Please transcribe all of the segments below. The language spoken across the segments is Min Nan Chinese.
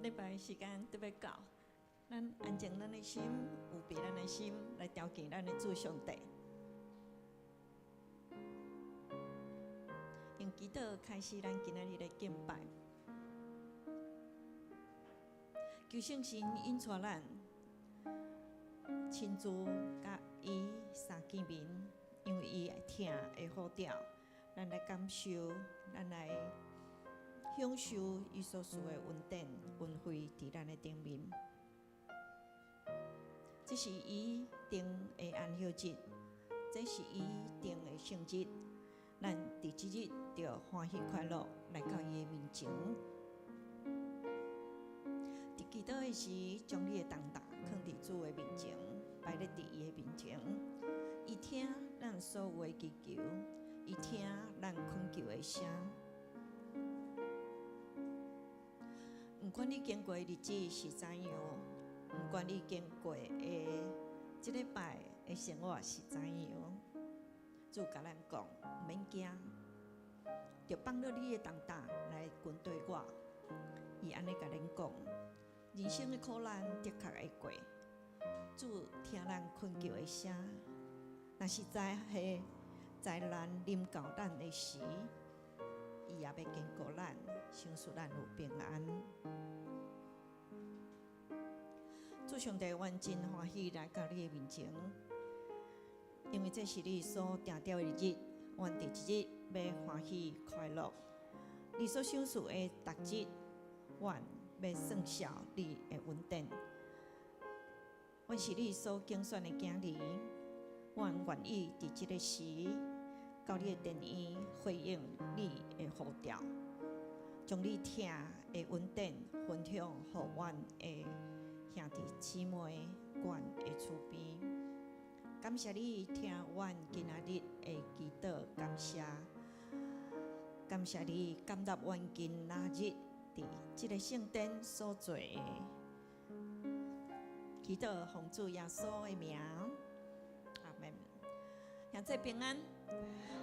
礼拜時間特別到，咱安靜咱的心，預備咱的心來朝見咱的主上帝。用祈禱開始咱今仔日的敬拜。求聖神引帶咱親自佮伊相見面，因為伊疼的呼召，咱來感受，咱來享受伊所賜的恩典、恩惠，佇咱的頂面。這是伊定的安息日，這是伊定的聖日。咱佇這日著歡喜快樂來到伊的面前。佇祈禱的時，將你的重擔囥佇主的面前，擺咧佇伊的面前。伊聽咱所有的祈求，伊聽咱懇求的聲。毋管你經過的日子是怎樣，毋管你經過的這禮拜的生活是怎樣，主共咱講，毋免驚，著放落你的重擔來跟隨我。伊按呢共恁講，人生的苦難的確會過，主聽咱懇求的聲，若是災禍災難臨到咱的時，伊也欲堅固咱，賞賜咱有平安。主上帝，阮真歡喜來到你的面前，因為這是你所定調的日，阮佇這日欲歡喜快樂。你所賞賜的逐日，阮欲算數你的恩典。阮是你所揀選的囝兒，阮願意佇這个時到你的殿院回應你的呼召，將你疼的恩典分享予阮的兄弟姊妹，阮的厝邊。感謝你聽阮今仔日的祈禱，感謝，感謝你感納阮今仔日佇這个聖殿所做的祈禱，奉主耶穌的名，阿門。兄弟平安，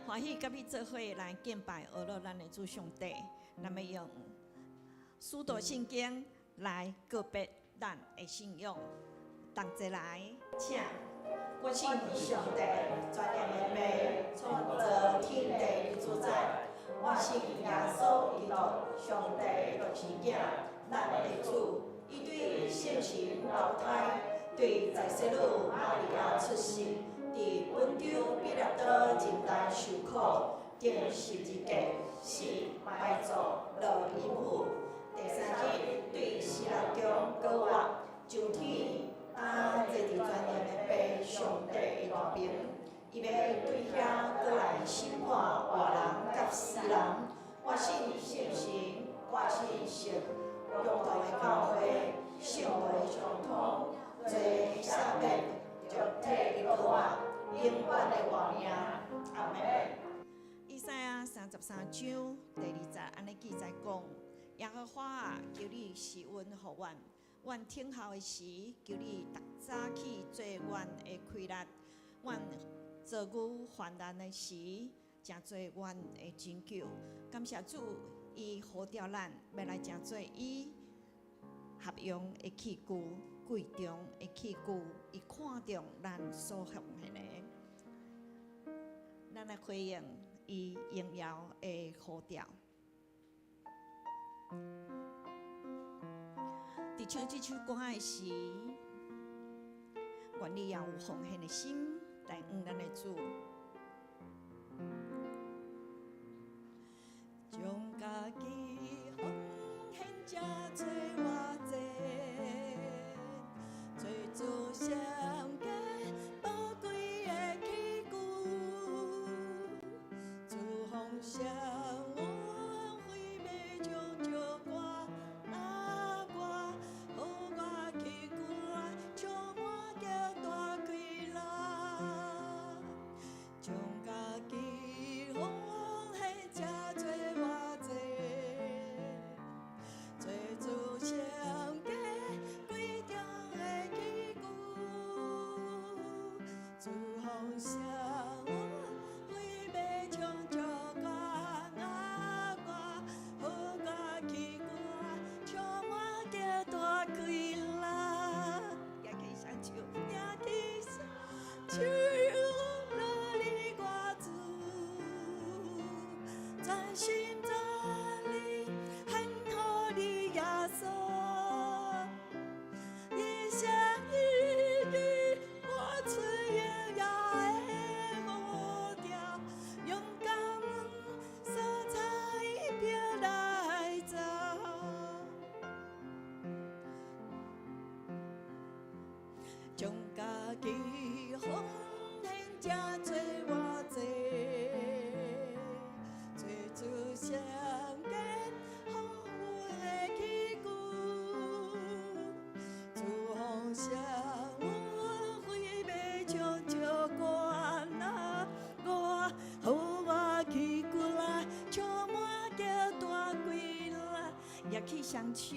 歡喜佮你做伙來敬拜阿樂咱的主上帝。咱欲用使徒信經來告別咱的信仰，同齊來，請。我信上帝，全能的父，創造天地的主宰。我信耶穌基督，上帝的獨生囝，咱的主。伊對聖神投胎，對在洗女瑪利亞出世，佇本丟彼拉多任內受苦，釘十字架，死，埋葬，落陰府。第三日對死人中閣活，上天，擔坐佇全能的父上帝的右爿，伊欲對遐閣來審判活人佮死人。我信聖神，我信聖共同的教會，聖徒的相通，罪的赦免，肉體的復活，永遠的活命。阿門。以賽亞33章第二節按呢記載講：耶和華啊，求你施恩予阮，阮等候的時，求你逐早起做阮的氣力；阮遭遇患難的時，成做阮的拯救。感謝主，伊呼召咱，欲來成做伊合用的器具，貴重的器具，伊看重咱所奉獻的，咱來回應伊榮耀的呼召。佇唱這首歌的時，願你也有奉獻的心來向咱的主。將家己奉獻這做活祭，做主上佳寶貴的器具，主奉上阮非欲將石歌啊歌，予我器具來充起雙手，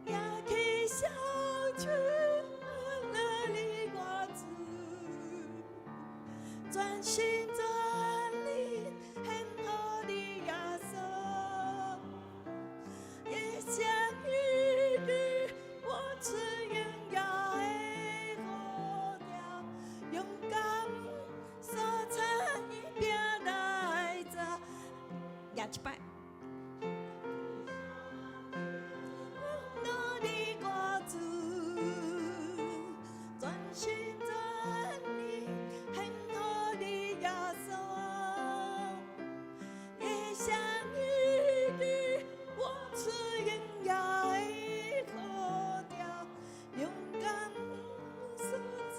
舉起雙手，樂你我主，全心全意獻予你耶穌，一生一世活出榮耀的呼召，勇敢所差拼來走，舉一擺。樂你我主，全心全意獻予你耶穌，一生一世活出榮耀的呼召，勇敢所差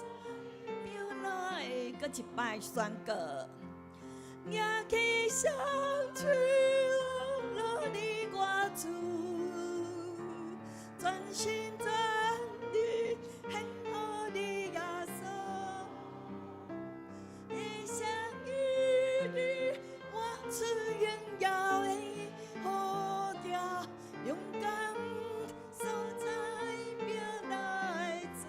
拼來，閣一擺宣告，舉起雙手，樂你我主，全心全意獻予你耶穌，一生一世活出榮耀的呼召，勇敢所差拼來走，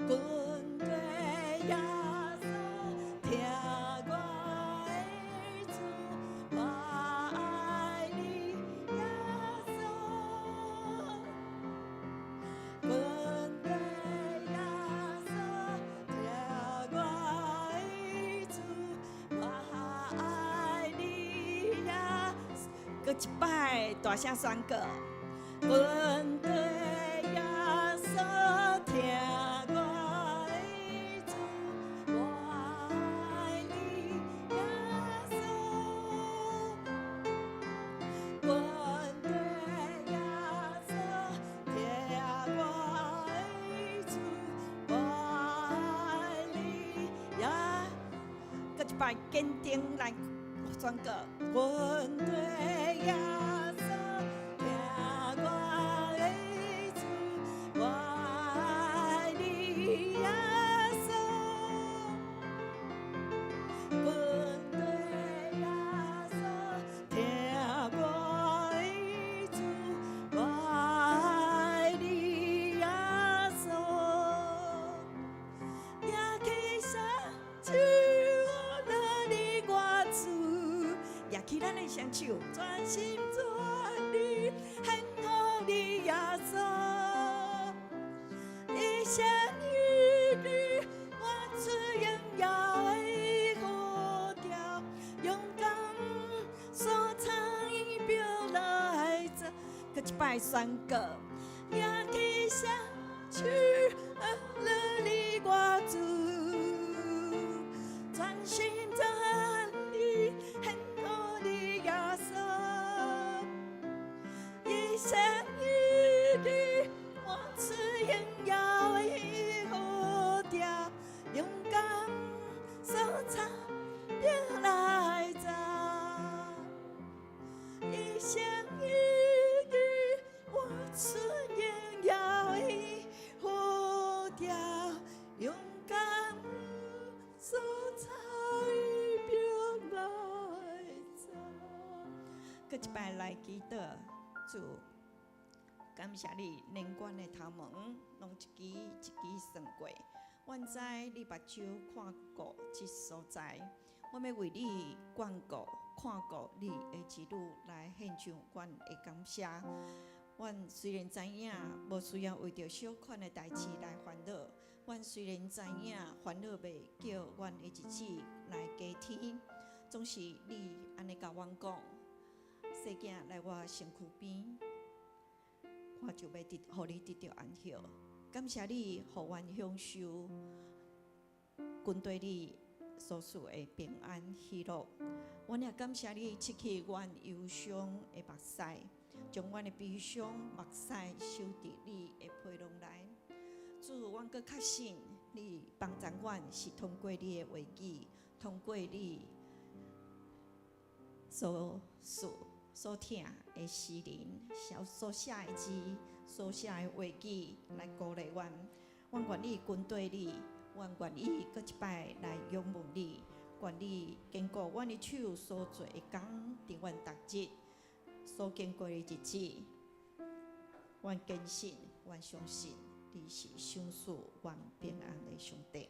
跟隨耶穌，疼我的主，我愛你耶穌。跟隨耶穌，疼我的主，我愛你耶穌。閣一擺大聲宣告，跟隨耶穌，疼我的主，我愛你耶穌。跟隨耶穌，疼我的主，我愛你耶。閣一擺堅定來宣告，跟隨耶穌，疼我的主，我愛你耶穌。跟隨耶穌，疼我的主，我愛你耶穌。舉起雙手，樂你我主，舉起咱的雙手，全心全意獻予你耶穌，一生一世活出榮耀的呼召，勇敢所差拼來走，閣一擺宣告，舉起雙手，樂你我主，全心全意獻予你耶穌，一生一世活出榮耀的呼召，勇敢所差拼來走，一生一世活出榮耀的呼召，勇敢所差拼來走。閣一擺來祈禱，主，感謝你，連關的頭毛攏一支一支算過。阮知你目睭看顧這所在，我欲為你眷顧看顧你的兒女來獻上阮的感謝。阮雖然知影無需要為著小款的代誌來煩惱，阮雖然知影煩惱袂叫阮的日子來加添，總是你按呢共阮講，細囝來我身軀邊，我就欲得，予你得著安息。感謝你，予阮享受跟隨你所賜的平安喜樂。阮也感謝你拭去阮憂傷的目屎，將阮的悲傷目屎收佇你的皮囊內。主，阮閣確信你幫助阮是通過你的話語，通過你所賜所疼的詩人，所寫的字，所寫的話語來鼓勵阮。阮願意跟隨你，阮願意閣一擺來仰望你，願你堅固阮的手所做的工，佇阮逐日所經過的日子，阮堅信，阮相信，你是賞賜阮平安的上帝。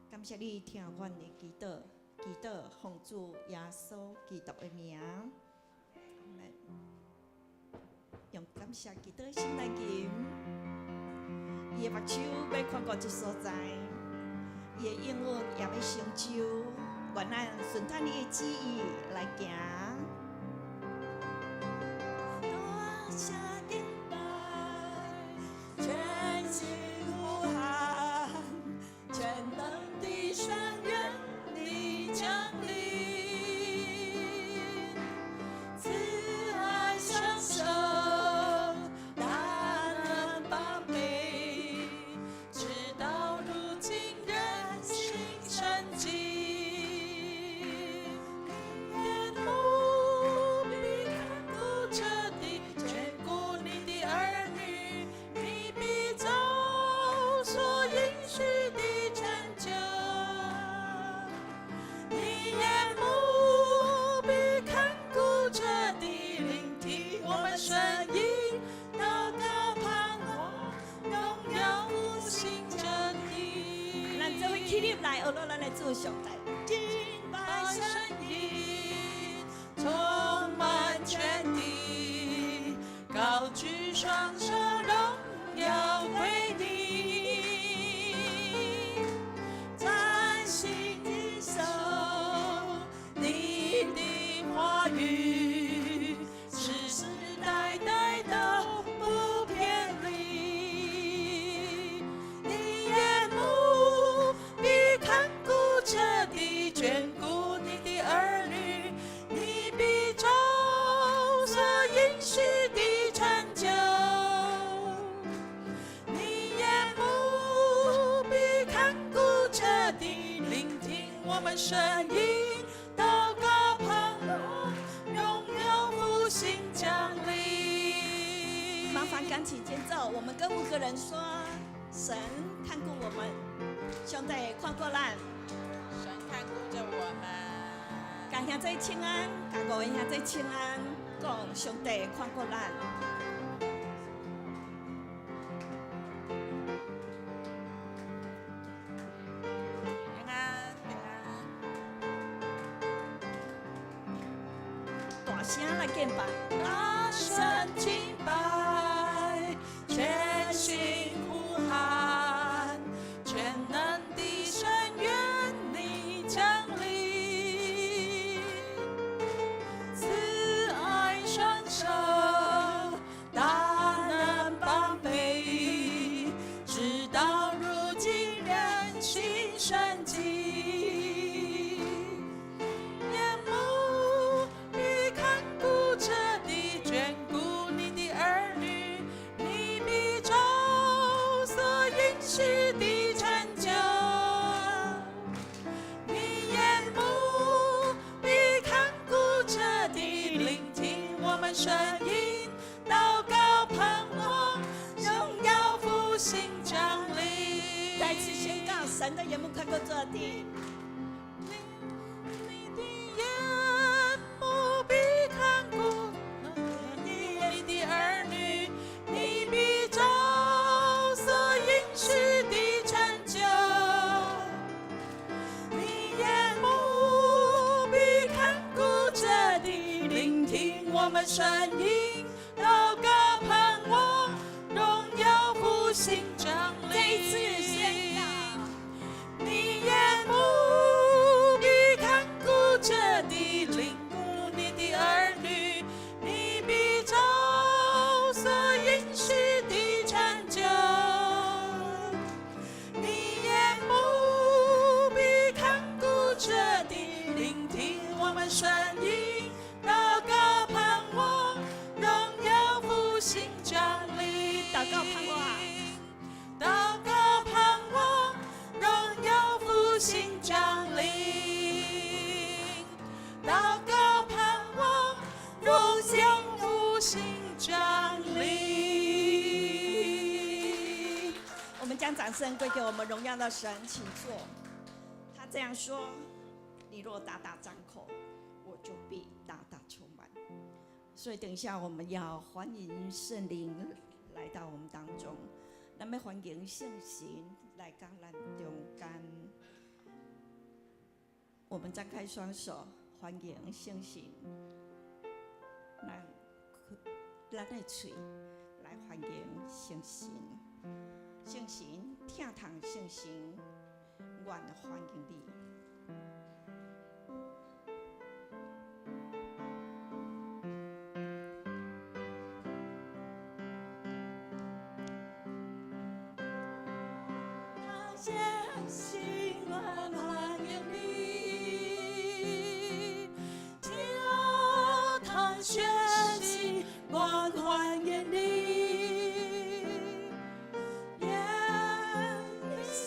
感謝你聽阮的祈禱，祈禱奉主耶穌基督的名。阿們。用感謝祈禱的心來吟，伊的目睭欲看顧這所在，伊的應允也欲成就，願咱順趁伊的旨意來行。大聲敬拜，全心呼喊，全能的神願你降臨，慈愛雙手，大能膀臂，直到如今仍行神蹟。眼目必看顧這地，眷顧你的兒女，你必照所應許的成就。你眼目必看顧這地，聆聽我們聲音，禱告盼望，榮耀復興這地。咱做伙起立來，學咱的主上帝，敬拜聲音充滿全地，高舉雙手，榮耀歸你，展新的手，你的話語世世代代都不偏離，你眼目必看顧這地，眷顧你的兒女，你必照所應許的成就。你眼目必看顧這地，聆聽我們聲音，禱告盼望，榮耀復興降臨。麻煩鋼琴間奏，我們跟五個人說：神看顧我們，上帝看顧咱，神看顧着我們。共兄弟請安，共五個兄弟請安，講上帝看顧咱。平安，平安。大聲來敬拜，大聲敬拜，全心呼喊，全能的神願你降臨，慈愛雙手，大能膀臂，直到如今仍行神蹟。眼目必看顧這地，眷顧你的兒女，你必照所應許的成就。你眼目必看顧這地，聆聽我們聲音，禱告盼望，榮耀復興降臨。再次宣告，神的眼目看顧這地。你的眼目必看顧你的兒女，你必照所應許的成就。你眼目必看顧這地，聆聽我們聲音，禱告盼望，榮耀復興降臨。再一次宣告。你眼目必看顧這地，眷顧你的兒女，你必照所應許的成就。你眼目必看顧這地，聆聽我們聲音，禱告盼望，榮耀復興降臨。禱告盼望。禱告盼望，榮耀復興降臨。禱告盼望，榮耀復興降臨。我們將掌聲歸給我們榮耀的神，請坐。他這樣說：“你若大大張口，我就必大大充滿。”所以等一下我們要歡迎聖靈來到我們當中，咱欲歡迎聖神來到咱中間。我們張開雙手，歡迎聖神，咱咱的喙來歡迎聖神，聖神，疼痛聖神，願歡迎你。聖神，願歡迎你，疼痛聖神，願歡迎你，願你聖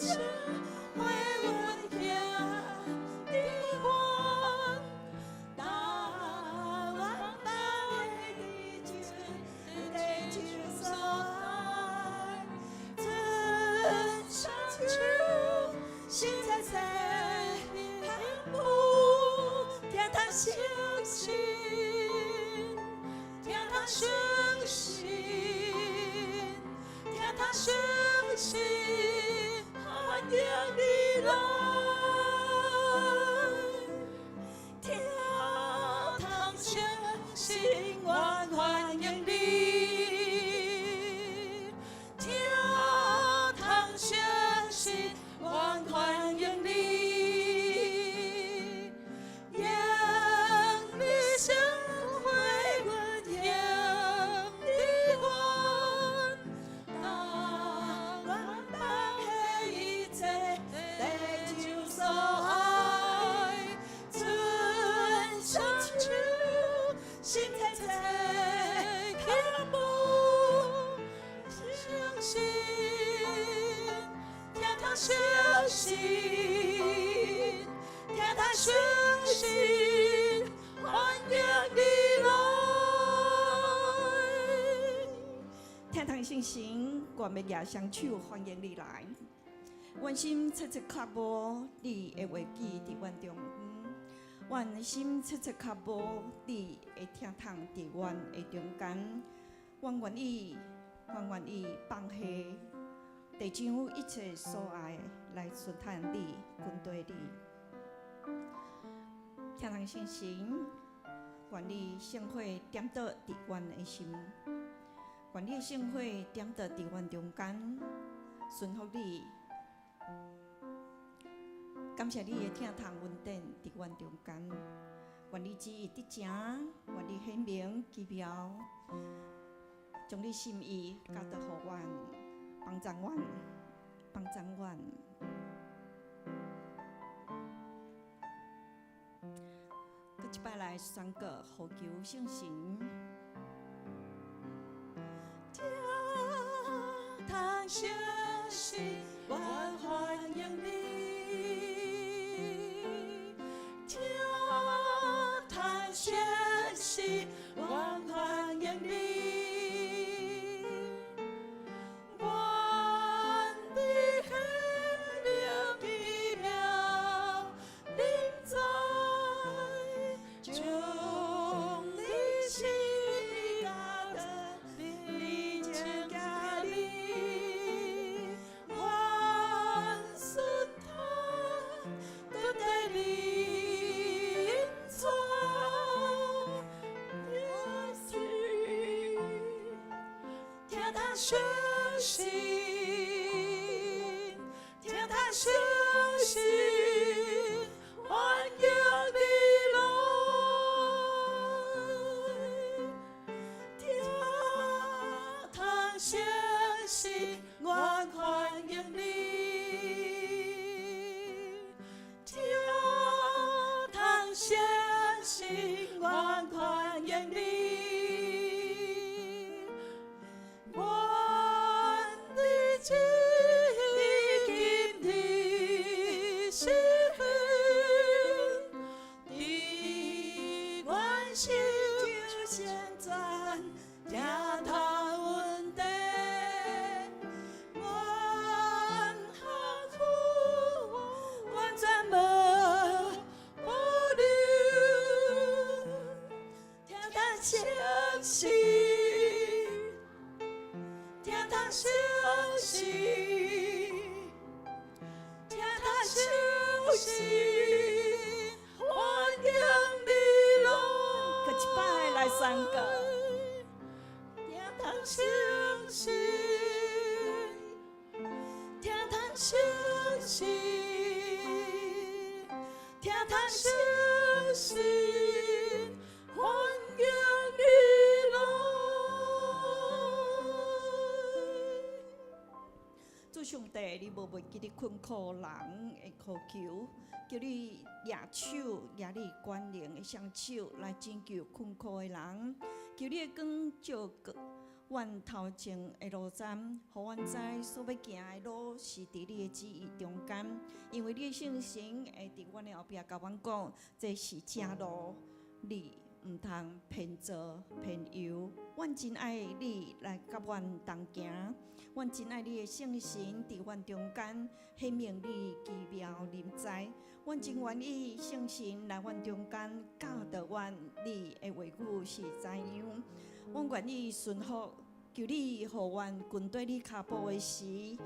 火溫顯佇阮，大萬邦的地球所愛，伸雙手，心切切渴慕，疼痛聖神，疼痛聖神，疼痛聖神，歡迎你來，疼痛聖神，願歡迎你，疼痛聖神，願歡迎你，願你聖火溫顯佇阮，大萬邦的一切地球所愛，伸雙手，心切切渴慕，聖神，疼痛聖神，疼痛聖神，歡迎你來。疼痛聖神，願欲舉雙手歡迎你來。阮心切切渴慕你的話語佇阮中間，阮心切切渴慕你的疼痛佇阮的中間。阮願意，阮願意放下地上一切所愛，來順從你，跟隨你。疼痛聖神，願你聖火點著佇阮的心，願你聖火點著佇阮中間，順服你。感謝你的疼痛恩典佇阮中間，願你旨意得成，願你顯明奇妙，將你心意交託予阮，幫助阮，幫助阮。閣一擺來宣告，呼求聖神。疼痛聖神，願歡迎你，疼痛聖神，願歡迎你，願你顯明奇妙臨在，將你心意交託你情行你，願順從跟隨你帶，耶穌，疼痛聖神，疼痛聖神，歡迎你來，疼痛聖神，願歡迎你，疼痛聖神，願歡迎你，願你旨意今日實信，歡迎你來。閣一擺來宣告。聽通相信，聽通相信，聽通相信，歡迎你來。主上帝，你無袂記得困苦人的渴求，求你舉手，舉你權能的雙手來拯救困苦的人，求你的光照過阮頭前的路站，予阮知所欲行的路是佇你的旨意中間，因為你的聖神會佇阮的後壁共阮講，這是正路，你毋通偏左偏右。阮真愛你來佮阮同行，阮真愛你的聖神佇阮中間顯明你奇妙臨在。阮真願意聖神來阮中間教導阮你的話語是怎樣。阮願意順服，求你予阮跟綴你跤步的時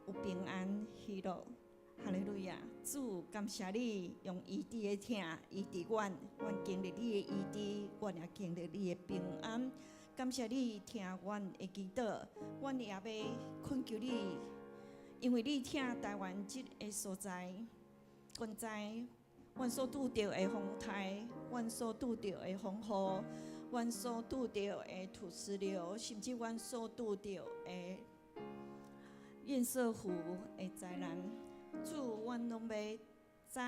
有平安喜樂。哈利路亞！主，感謝你用醫治的疼醫治阮，阮經歷你的醫治，阮也經歷你的平安。感謝你聽阮的祈禱，阮也欲懇求你，因為你疼台灣這个所在，阮知阮所拄著的風颱，阮所拄著的風雨，阮所拄著的土石流，甚至阮所拄著的堰塞湖的災難。主，阮攏欲知，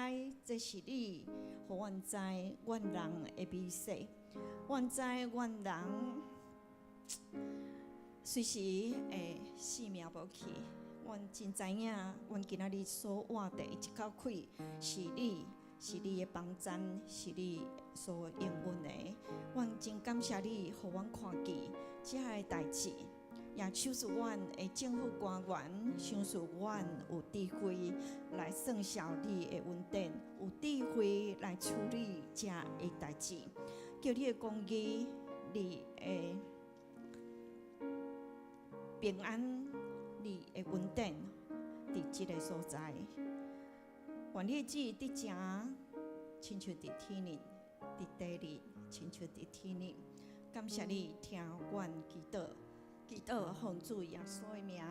這是你，予阮知，阮人的微細。阮知，阮人隨時會性命無去。阮真知影，阮今仔日所活的這口氣，是你，是你的幫贊，是你所應允的。阮真感謝你，予阮看見這个代誌。也賞賜阮的政府官員，賞賜阮有智慧來算數你的恩典，有智慧來處理這个代誌。求你的公義，你的平安，你的恩典，佇這个所在。願你的旨意得成，親像佇天頂，佇地裡，親像佇天頂。感謝你聽阮祈禱。祈禱奉主耶穌的名，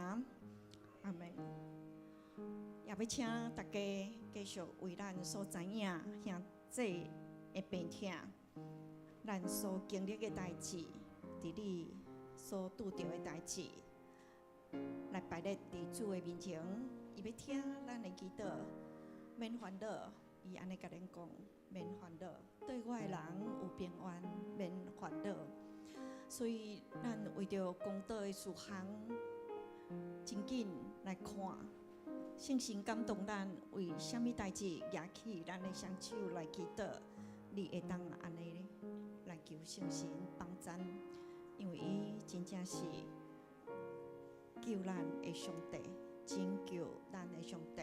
阿們。也欲請大家繼續為咱所知影兄弟的病痛，咱所經歷的代誌，佇你所拄著的代誌，來擺佇主的面前，伊欲聽咱的祈禱，免煩惱，伊按呢共咱講，免煩惱，對我的人有平安，免煩惱。所以，咱為著公道的事項，真緊來看，聖神感動咱，為啥物代誌舉起咱的雙手來祈禱，你會當按呢來求聖神幫贊，因為伊真正是救咱的上帝，拯救咱的上帝。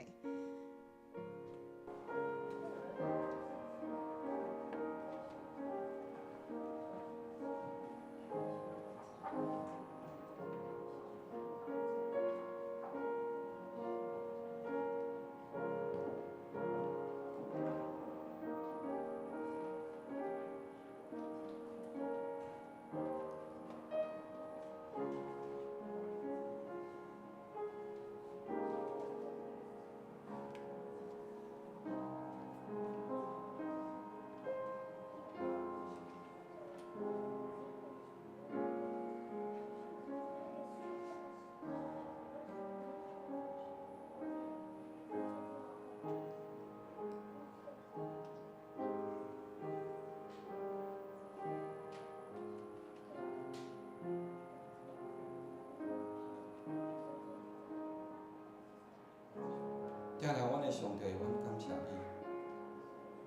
疼疼阮的上帝，阮感謝你，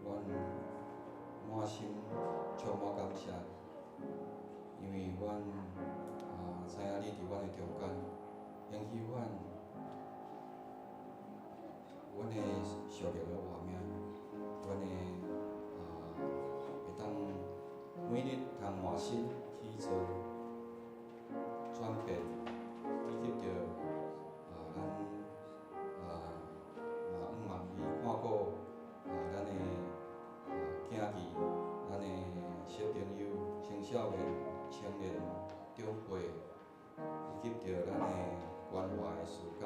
阮滿心充滿感謝，因為阮知影你佇阮的中間，應許阮，阮的屬靈的活命，阮的會當每日通換新去做轉變，以及著咱嘛向望你看顧。及著咱的關懷的事工，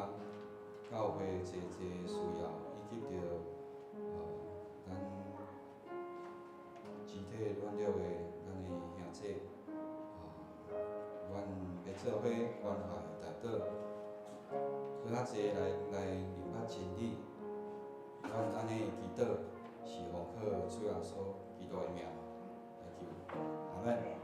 教會濟濟需要，以及著咱肢體軟弱的咱的兄弟，阮欲做伙關懷代禱，閣較濟來明白真理。阮按呢祈禱，是奉靠主耶穌基督的名來求，阿們。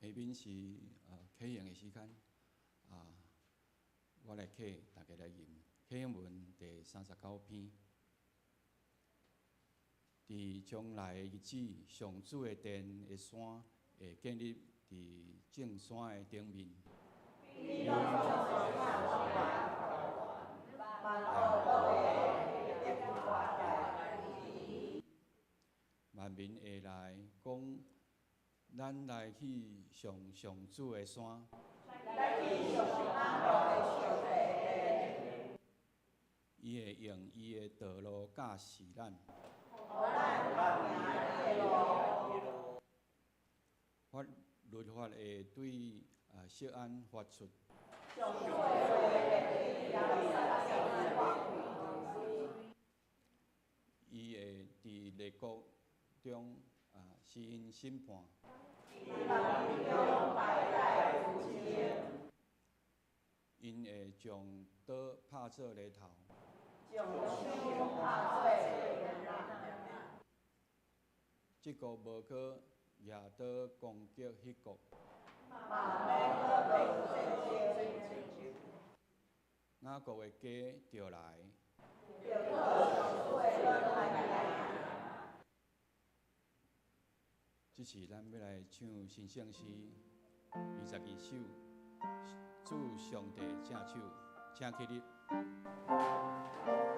下面是啟用的時間，我來啟，大家來吟。啟用文第39篇。佇將來的日子，上主的殿的山會建立佇眾山的頂面。萬民會來講，咱來去上上主的山。伊會用伊的道路教示咱。法律法會對錫安發出。伊會佇列國中施行審判。𪜶會將刀拍做犁頭。這國無閣舉刀攻擊彼國。雅各的家著來。這次咱欲來唱新聖詩22首，主上帝正手，請起立。 Thank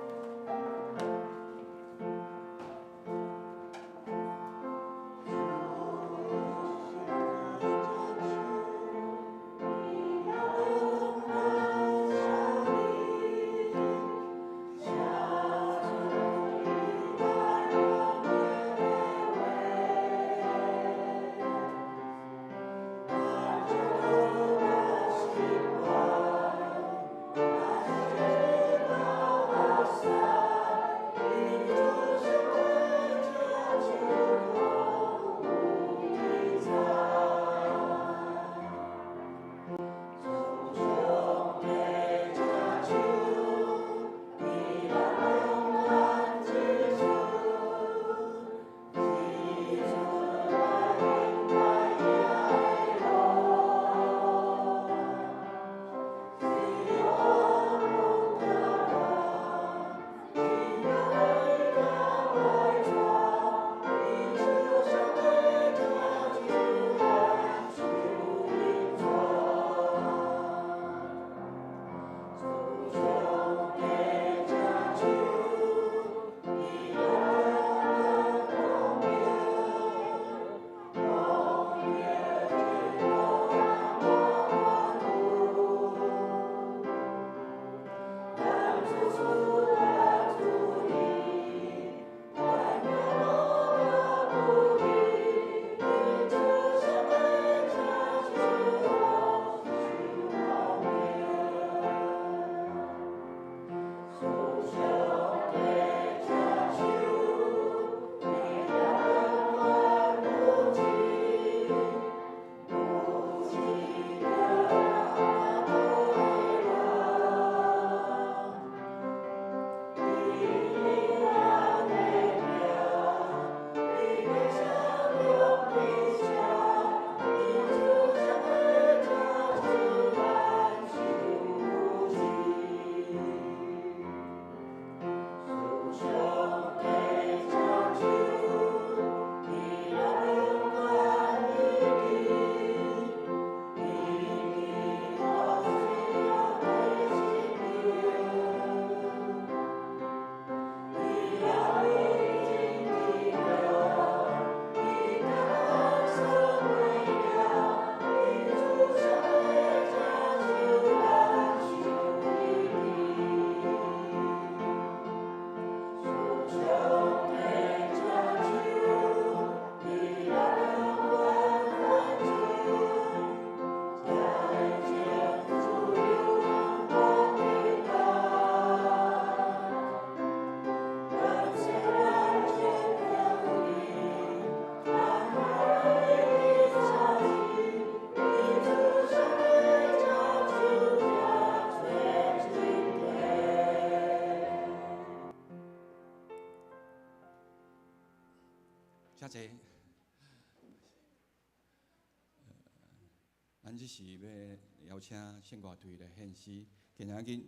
咱這時欲邀請聖歌隊來獻詩。今仔日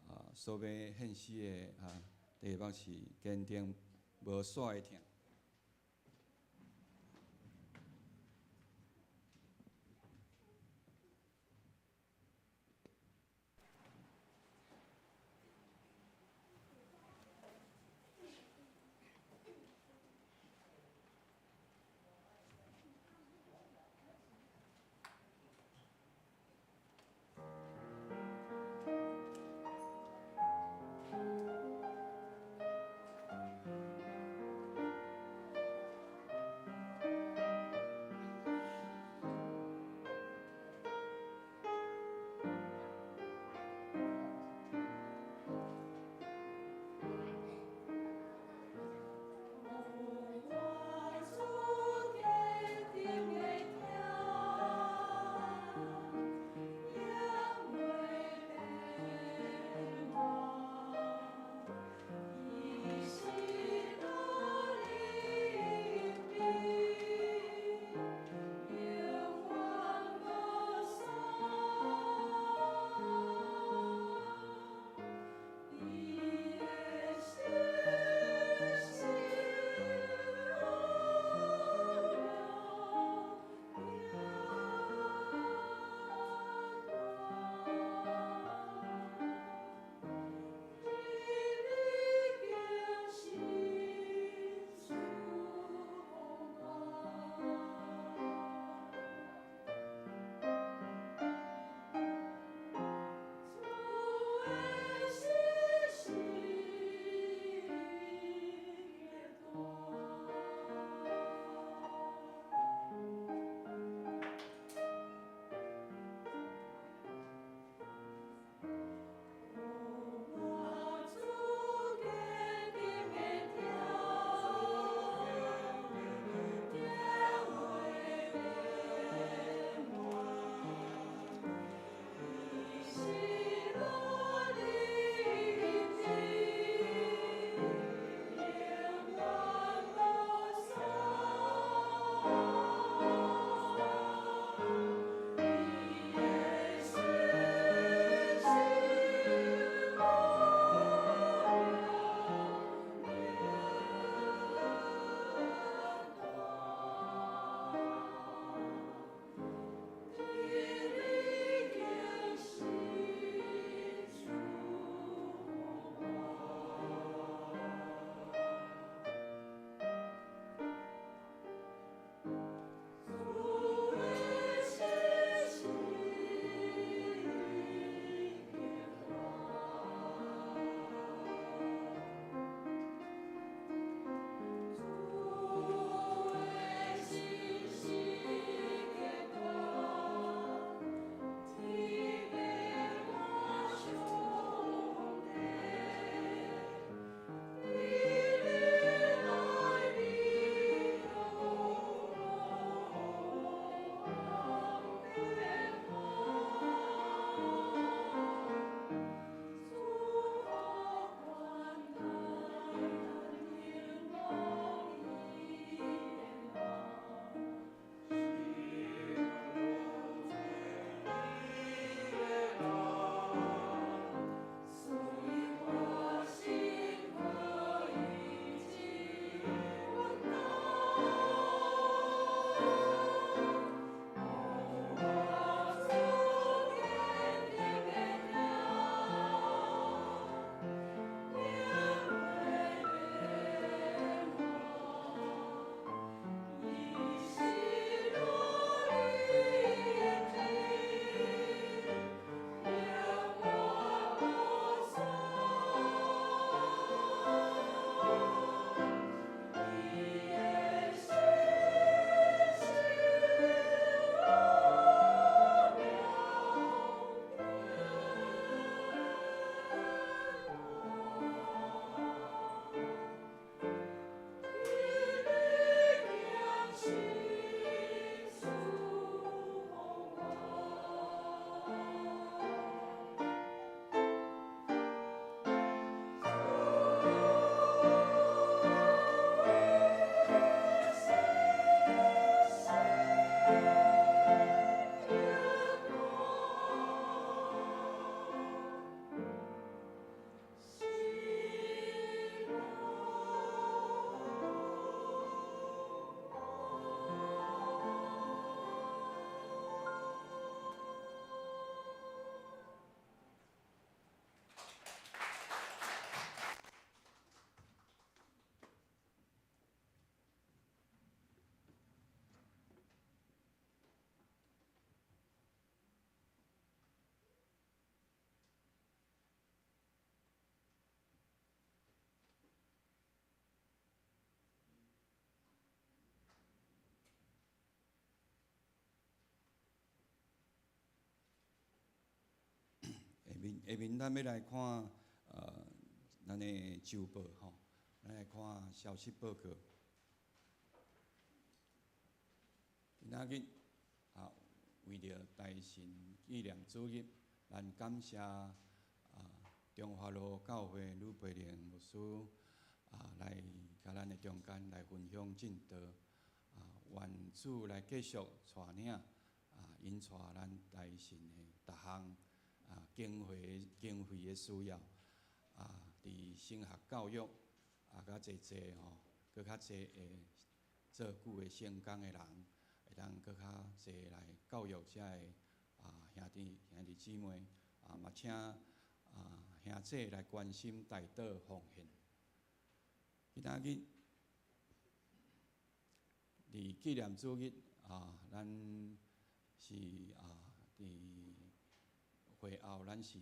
啊，所欲獻詩的啊，題目是堅定無煞的疼。面下面咱欲來看，咱的週報吼，咱來看消息報告。今仔日啊，為著大神紀念主日，咱感謝啊中華路教會呂培玲牧師啊來共咱的中間來分享證道，啊，願主來繼續帶領啊，𪜶帶咱大神的逐項啊經費的需要啊，佇神學教育啊，較濟濟吼，閣較濟會做久的聖工的人，會當閣較濟來教育遮个啊兄弟姊妹啊，嘛請啊兄姊來關心代禱奉獻。今仔日佇紀念主日啊，咱是啊佇會後，咱是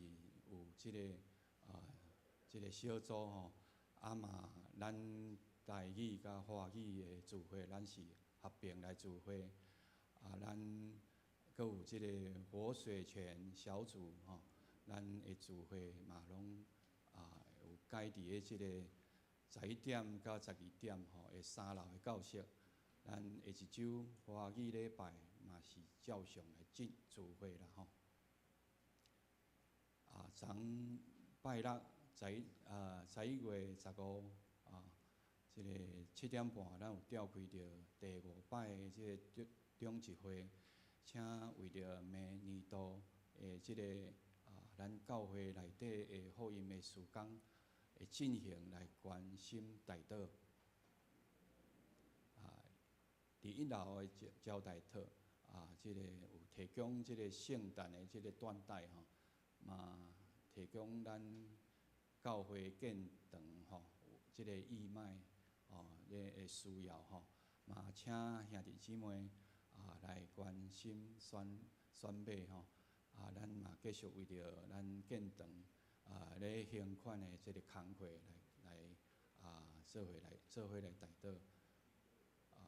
有這個小組吼，啊嘛，咱台語佮華語的聚會，咱是合併來聚會。啊，咱閣有這個活水泉小組吼，咱的聚會嘛攏啊有改佇咧這個11點到12點吼，的三樓的教室。咱下一週華語禮拜嘛是照常來進聚會啦吼。啊，昨拜六11月15啊，這個7點半，咱有召開著第五擺的這個長執會，請為著明年度的這個啊，咱教會內底的福音的事工的進行來關心代禱。啊，佇一樓的招待室啊，這個有提供這個聖誕的這個緞帶吼，嘛提供咱教會建堂吼，這個義賣吼咧的需要吼，嘛請兄弟姊妹啊來關心選買吼，啊，咱嘛繼續為著咱建堂啊咧還款的這個工課來啊做伙來代禱。啊，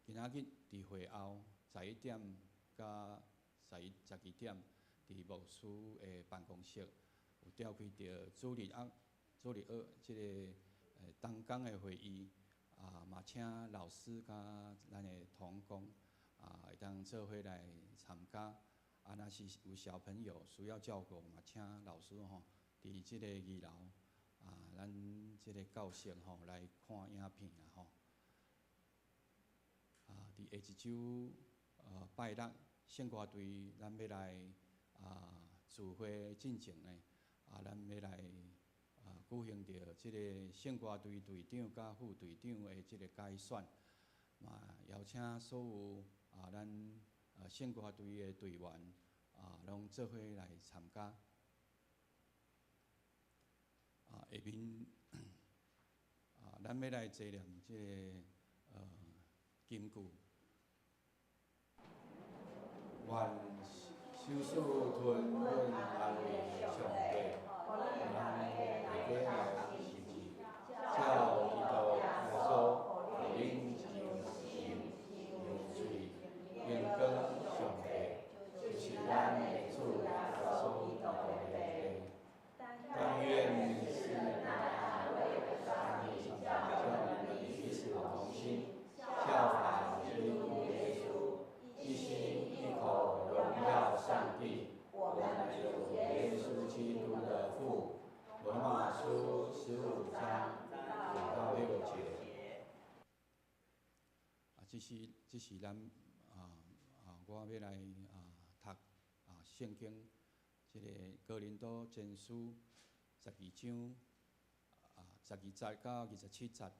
今仔日佇會後11點到12點，佇牧師的辦公室有召開著主日學這個同工的會議，啊，嘛請老師佮咱的同工啊，會當做伙來參加。啊，若是有小朋友需要照顧，嘛請老師吼，佇這個二樓啊，咱這個教室吼來看影片啊吼。啊，佇下一週拜六聖歌隊，咱欲來啊聚會進前呢，啊，咱欲來啊舉行著這個聖歌隊隊長佮副隊長的這個改選，嘛邀請所有啊咱聖歌隊的隊員啊，攏做伙來參加。啊，下面啊，咱欲來濟念這個金句。願收賜吞忍安慰的上帝，予咱大家來認識，照基督耶穌予恁一樣心、一樣喙，榮光上帝，就是咱的主耶穌基督的父。但願賜那安慰的上帝，叫你們彼此同心，效法基督耶穌，一心一口榮耀上帝，我們主耶穌基督的父。羅馬書15章5到6節。啊，這是咱啊，我欲來啊讀啊聖經，這個哥林多前書12章啊12節到27節。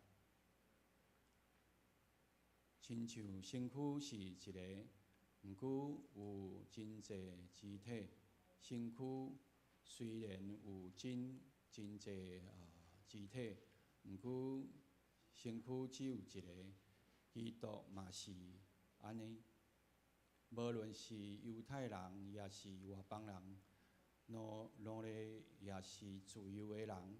親像身軀是一個，毋過有真濟肢體。身軀雖然有真濟啊肢體，毋過身軀只有一個。基督嘛是按呢。無論是猶太人，抑是外邦人，奴隸抑是自由的人，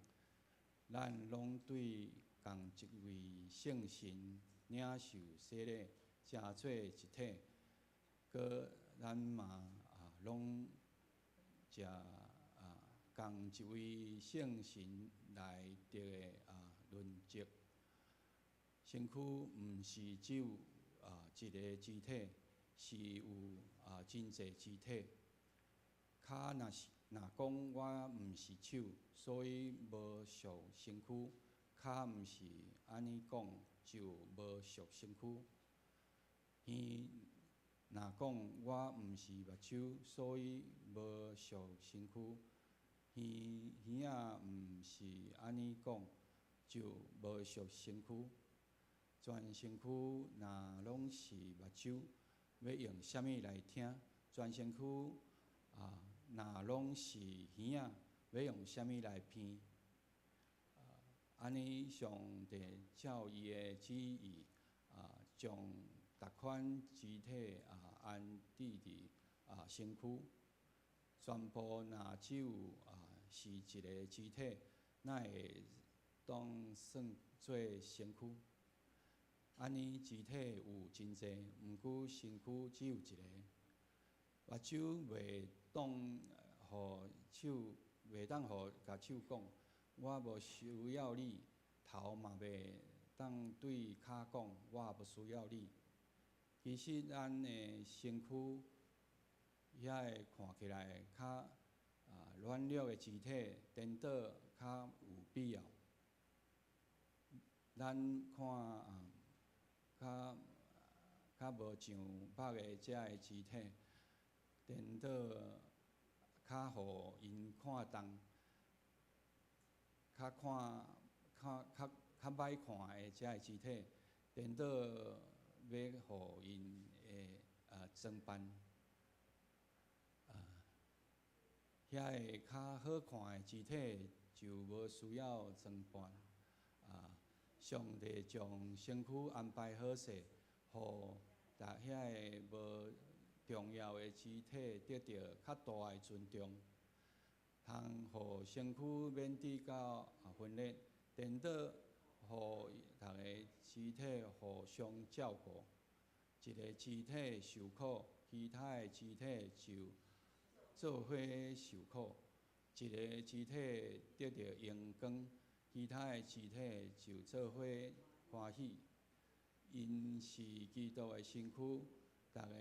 咱攏對仝一位聖神領受洗禮，成做一體。閣咱嘛啊攏食仝一位聖神來得的輪值。身軀毋是只有一个肢體，是有真濟肢體。跤若講我毋是手，所以無屬身軀；跤毋是按呢講，就無屬身軀。耳若講我毋是目睭，所以無屬身軀。耳耳仔毋是按呢講，就無屬身軀。全身軀若攏是目睭，欲用啥物來聽？全身軀若攏是耳仔，欲用啥物來鼻？按呢，上帝照伊的旨意將逐款肢體安置佇身軀。全部若只有是一个肢體，哪會當算做身軀？按呢，肢體有真濟，毋過身軀只有一个。目睭袂當予手，袂當予共手講，我無需要你；頭嘛袂當對跤講，我無需要你。其實咱的身軀遐个看起來較軟弱的肢體，顛倒較有必要。咱看較較無上目的遮个肢體，顛倒較予𪜶看重，較看較較較歹看的遮个肢體，顛倒欲予𪜶的裝扮。遐个較好看的肢體就無需要裝扮。上帝將身軀安排好勢，予逐遐个無重要的肢體得著較大的尊重，通予身軀免致到分裂，顛倒予逐个肢體互相照顧。一个肢體受苦，其他的肢體就做伙受苦；一个肢體得著榮光，其他的肢體就做伙歡喜。𪜶是基督的身軀，逐个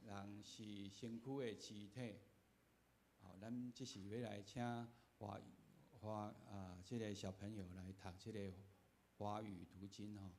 人是身軀的肢體。好，咱這時欲來請華華這个小朋友來讀這个華語讀經吼。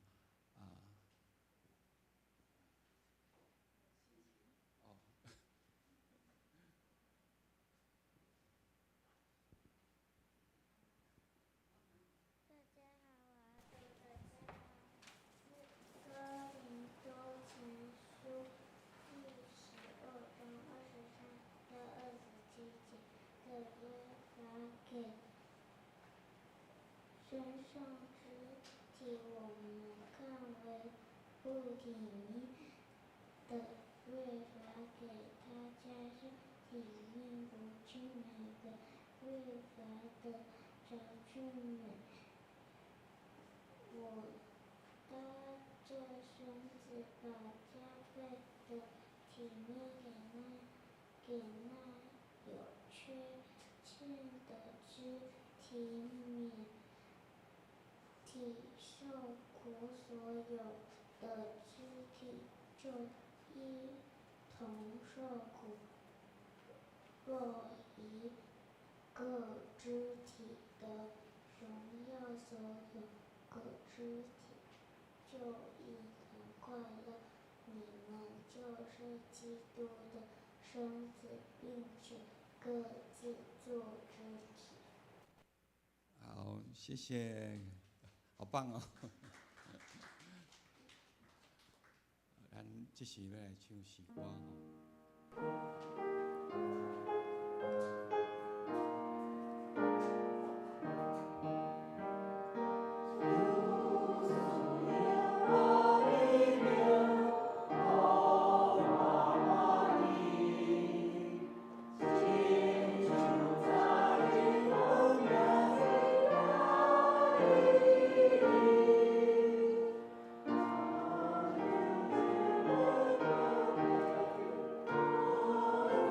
身上肢體，我們看為不體面的，越發給他加上體面；不俊美的，越發得著俊美。我搭著身子，把加倍的體面給那有缺欠的肢體，免體受苦，所有的肢體就一同受苦。若一個肢體得榮耀，所有個肢體就一同快樂。你們就是基督的身子，並且各自作肢體。好，謝謝。好棒哦！咱這時欲來唱詩歌吼。我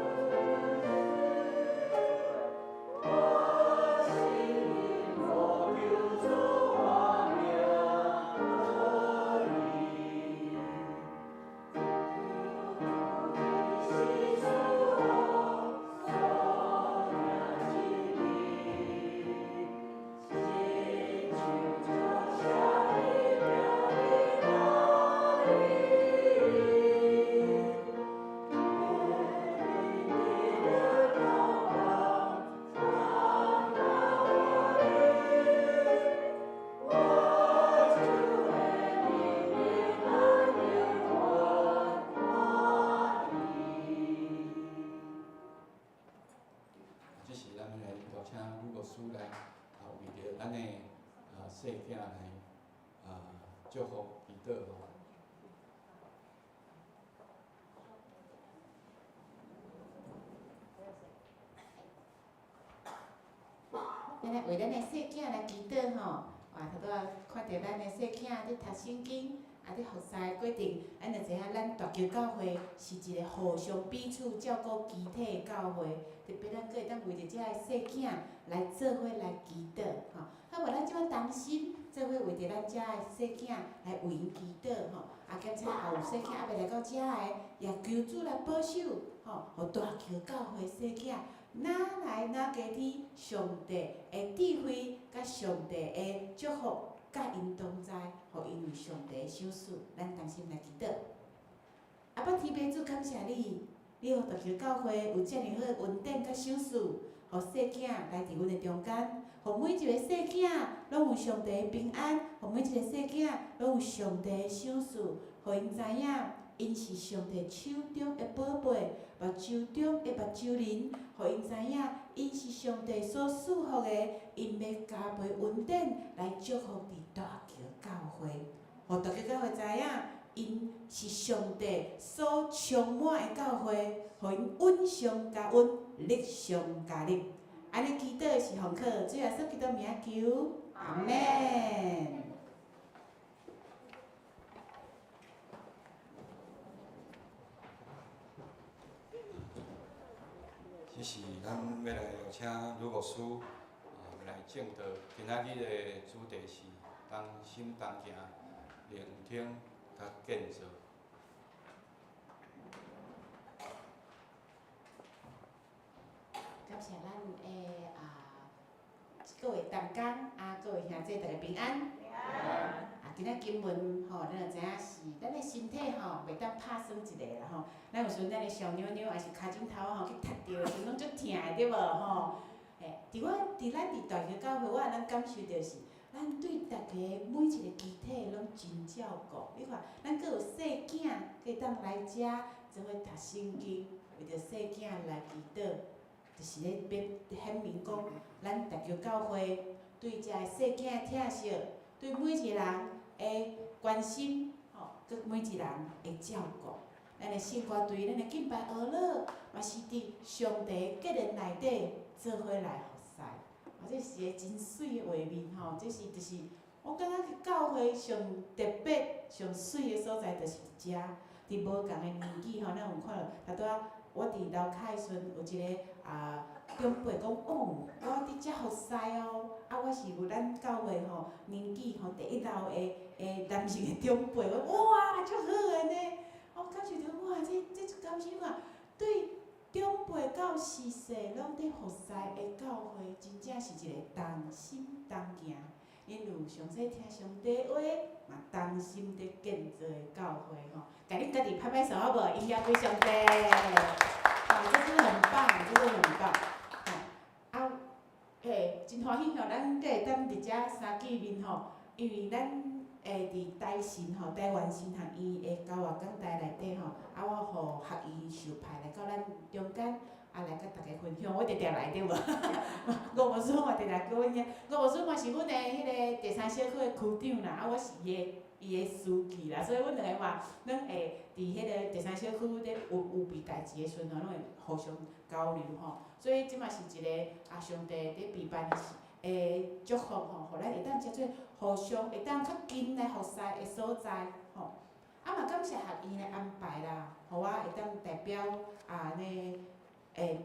師來啊為著咱的啊細囝來啊祝福祈禱吼。咱來為咱的細囝來祈禱吼，哇，頭拄仔看著咱的細囝佇讀聖經，啊，佇服侍的過程，咱就知影咱大橋教會是一個互相彼此照顧肢體的教會，特別咱閣會當為著遮个細囝來做伙來祈禱吼。啊，無咱這擺同心做伙為著咱遮的細囝來為𪜶祈禱吼，啊，兼且也有細囝猶未來到遮的，也求主來保守吼，予大橋教會細囝。哪來哪加添上帝的智慧，佮上帝的祝福，佮𪜶同在，予𪜶有上帝的賞賜。咱同心來祈禱。阿爸天父主，感謝你，你予大橋教會有遮爾好的恩典佮賞賜，予細囝來佇阮的中間，予每一個細囝攏有上帝的平安，予每一個細囝攏有上帝的賞賜，予𪜶知影。𪜶是上帝手中的寶貝，目睭中的目睭仁，予𪜶知影，𪜶是上帝所賜福的，𪜶欲加倍恩典來祝福佇大橋教會，予大橋教會知影，𪜶是上帝所充滿的教會，予𪜶恩上加恩，力上加力。按呢祈禱是奉靠主耶穌基督名求，阿們。這是咱欲來邀請呂牧師啊來證道。今仔日的主題是同心同行，聆聽佮建造。感謝咱的啊各位同工啊，各位兄弟，大家平安。啊，今仔經文吼，咱就知影是咱的身體吼，袂當拍耍一下啦吼。咱有時陣咱的小妞妞，抑是跤踭頭吼，去踢著的時陣，攏足疼的對無吼？嘿，佇我佇咱佇大橋教會，我會當感受著是，咱對逐家每一個肢體攏真照顧。你看，咱閣有細囝，閣會當來遮做伙讀聖經，為著細囝來祈禱，就是咧欲顯明講，咱大橋教會對遮个細囝的疼惜，對每一個人的關心，吼，閣每一個人的照顧。咱的聖歌隊，咱的敬拜學樂，嘛是佇上帝的計劃內底做伙來服侍。啊，這是一個真媠的畫面吼，這是就是我感覺去教會上特別、上媠的所在，就是佇遮。佇無仝的年紀吼，咱有看著，頭拄仔我佇樓跤的時陣，有一個啊長輩講，哦，我佇遮服侍哦，啊，我是有咱教會吼年紀吼第一老的的男性的長輩，我哇，足好的呢！我感受著哇，這這足感受看，對長輩到序細攏佇服侍的教會，真正是一個同心同行。𪜶有上細聽上帝話，嘛同心佇建造的教會吼。共恁家己拍拍手好無？榮耀歸上帝！啊，這真的很棒，這真的很棒。吼，啊，嘿，真歡喜吼，咱閣會當佇遮相見面吼，因為咱會佇台神吼，台灣神學院的教學講台內底吼，啊，我予學院受派來到咱中間，啊，來佮大家分享，我定定來對無？吳牧師嘛定定叫阮遐，吳牧師嘛是阮的彼个第三小區的區長啦，啊，我是伊的伊的書記啦，所以阮兩个嘛，攏會佇彼个第三小區咧有有備代誌的時陣吼，攏會互相交流吼。所以這嘛是一個啊，上帝佇備辦的的祝福吼，予咱會當遮做互相會當較近來服侍的所在吼。啊嘛感謝學院的安排啦，予我會當代表啊按呢會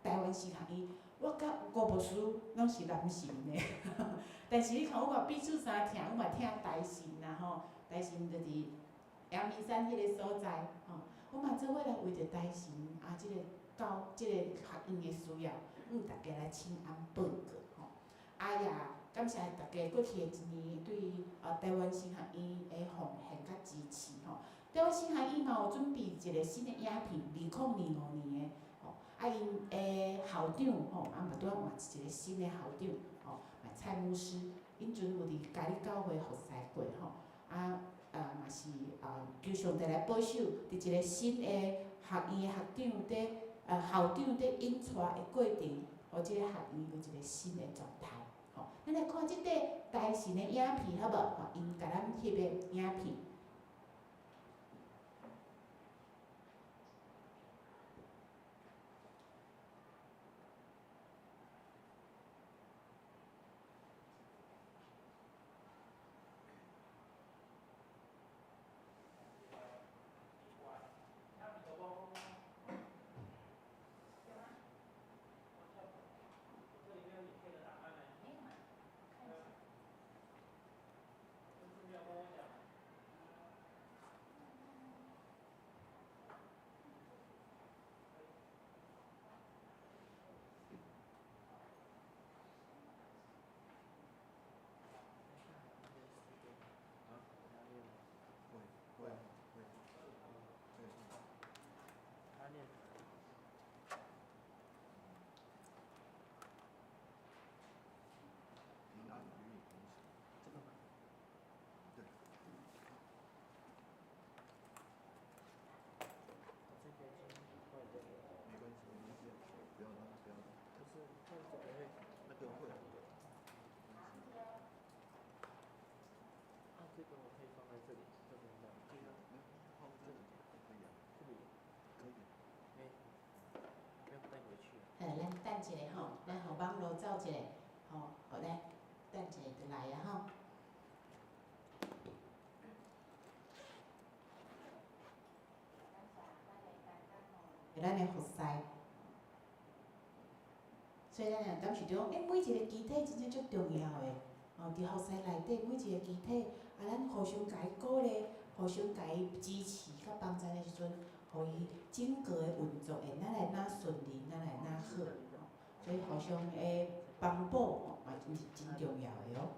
台灣神學院，我佮吳牧師攏是南神的，但是你看阮嘛彼此相疼，阮嘛疼台神啦吼，台神就佇陽明山彼个所在吼，阮嘛做伙來為著台神啊，這個教這個學院的需要，向大家來請安報告吼。啊也感謝大家過去的一年對啊台灣神學院的奉獻佮支持吼。台灣神學院嘛有準備一個新的影片，2025年的吼，啊𪜶的校長吼，啊嘛拄仔換一個新的校長吼，嘛蔡牧師，𪜶陣有佇嘉義教會服侍過吼，啊啊嘛是啊求上帝來保守，佇一個新的學院的學長佇校長佇引帶的過程，予這個學院有一個新的狀態。吼，咱來看這塊台神的影片，好無？吼，𪜶共咱翕的影片。咱等一下吼，咱予網路走一下，吼，好來，等一下就來啊吼。咱的服侍，所以咱也感受著，每一个肢體真正足重要的，哦，佇服侍內底每一個肢體，啊，咱互相共伊鼓勵，互相共伊支持佮幫助的時陣，予伊整個的運作會哪來哪順利，哪來哪好，所以互相的幫補吼，嘛真是真重要的哦。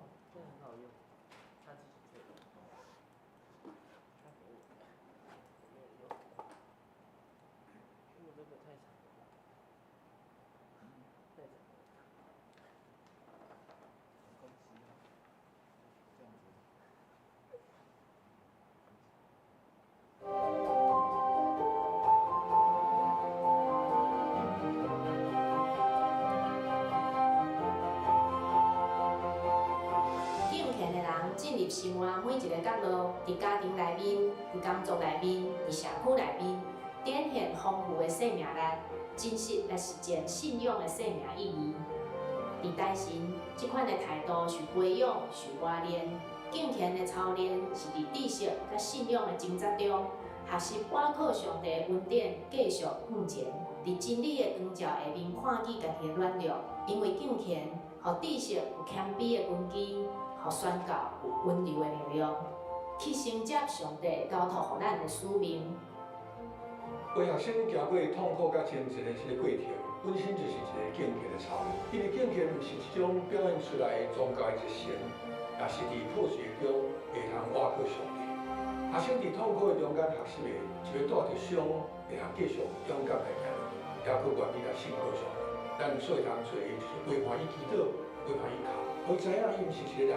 生活每一個角落，佇家庭內面、佇工作內面、佇社區內面，展現豐富的生命力，真實來實踐信仰的生命意義。佇台神，這款的態度是培養、是磨練，敬虔的操練是佇知識佮信仰的掙扎中，學習倚靠上帝的恩典，繼續向前。佇真理的光照下面，看見家己的軟弱，因為敬虔，予知識有謙卑的根基。予宣教有溫柔的力量，去承接上帝交託予咱的使命。為學生行過痛苦佮掙扎的這個過程，本身就是一個敬虔的操練。因為敬虔毋是一種表現出來的宗教的熱誠，也是佇破碎中會通倚靠上帝。學生佇痛苦的中間學習的，是欲帶著傷，會通繼續勇敢來行落去，抑閣願意來信靠上帝。咱所會通做的就是陪伴伊祈禱，陪伴伊哭。予伊知影，伊毋是一個人，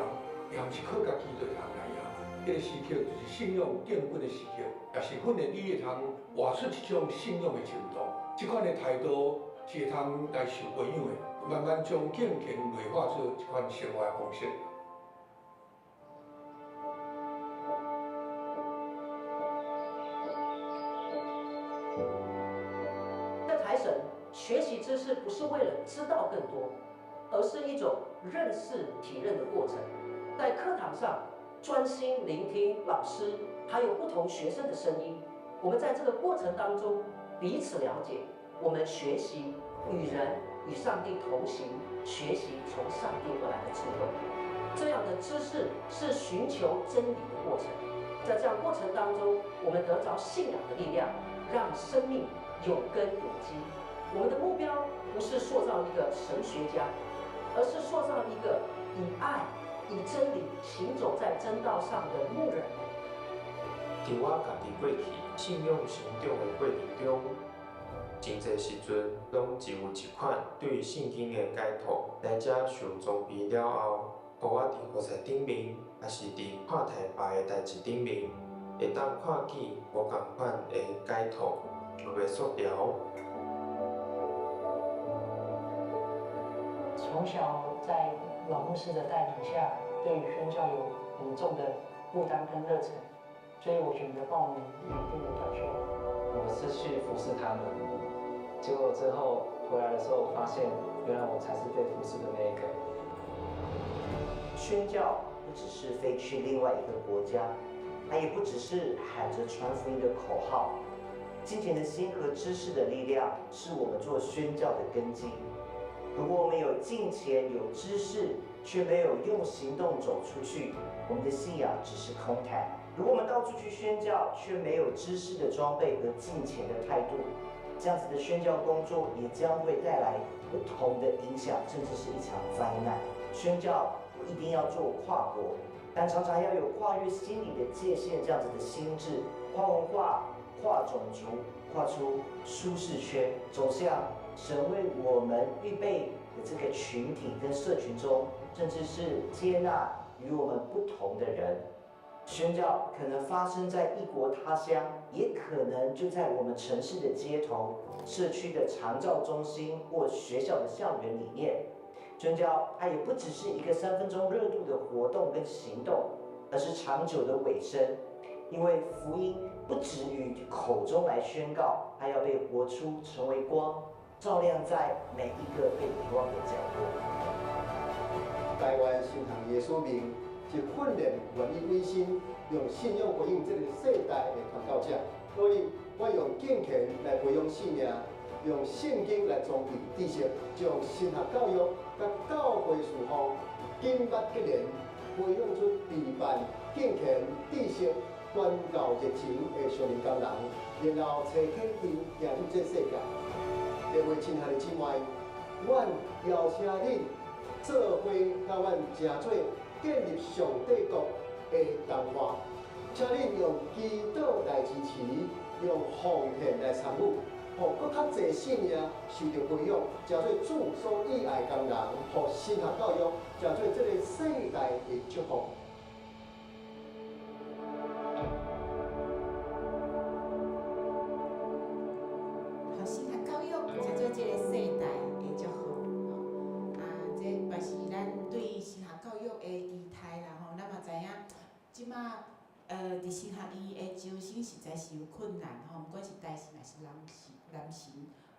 也毋是靠家己就會通來贏。這個時刻就是信仰奠穩的時刻，也是訓練你會通活出一種信仰的程度。這款的態度是會通來受培養的，慢慢將敬虔內化做這款生活的方式。在台神學習知識不是為了知道更多，而是一種認識體認的過程。在課堂上專心聆聽老師還有不同學生的聲音，我們在這個過程當中彼此了解，我們學習與人與上帝同行，學習從上帝而來的智慧。這樣的知識是尋求真理的過程，在這樣過程當中，我們得著信仰的力量，讓生命有根有基。我們的目標不是塑造一個神學家，而是塑造一個以愛、以真理行走在真道上的牧人。佇我家己過去信仰成長的過程中，真濟時陣攏只有一款對聖經的解讀，來遮受裝備了後，予我佇服侍頂面，抑是佇看待別的代誌頂面，會當看見無仝款的解讀，袂縮條。從小在老牧師的帶領下，對宣教有很重的負擔跟熱忱，所以我選擇報名緬甸的短宣。我是去服侍他們，結果之後回來的時候，我發現原來我才是被服侍的那一個。宣教不只是飛去另外一個國家，它也不只是喊着傳福音的口號。敬虔的心和知識的力量，是我們做宣教的根基。如果我們有敬虔、有知識，卻沒有用行動走出去，我們的信仰只是空談。如果我們到處去宣教，卻沒有知識的裝備和敬虔的態度，這樣子的宣教工作也將會帶來不同的影響，甚至是一場災難。宣教不一定要做跨國，但常常要有跨越心理的界限，這樣子的心智，跨文化、跨種族、跨出舒適圈，走向神為我們預備的這個群體跟社群中，甚至是接納與我們不同的人。宣教可能發生在異國他鄉，也可能就在我們城市的街頭、社區的長照中心或學校的校園裡面。宣教它也不只是一個3分鐘熱度的活動跟行動，而是長久的委身。因為福音不止於口中來宣告，它要被活出，成為光，照亮在每一個被遺忘的角落。台灣神學耶穌名是訓練願意委身，用信仰回應這個世代的傳教者。所以我用敬虔來培養生命，用聖經來裝備知識，將神學教育佮教會事奉緊密結連，培養出備辦敬虔知識、傳教熱情的少年工人，然後揣天因行入這世界。各位親愛的姊妹，阮邀請恁做伙佮阮成做建立上帝國的同伴，請恁用祈禱來支持，用奉獻來參與，予閣較濟生命受著培養，成做主所喜愛的工人，予神學教育成做這個世代的祝福。予神學教育成做這個世代的祝福，吼！啊，這嘛是咱對神學教育的期待啦，吼！咱嘛知影，這馬佇神學院的招生實在是有困難，吼，毋管是台神抑是南神，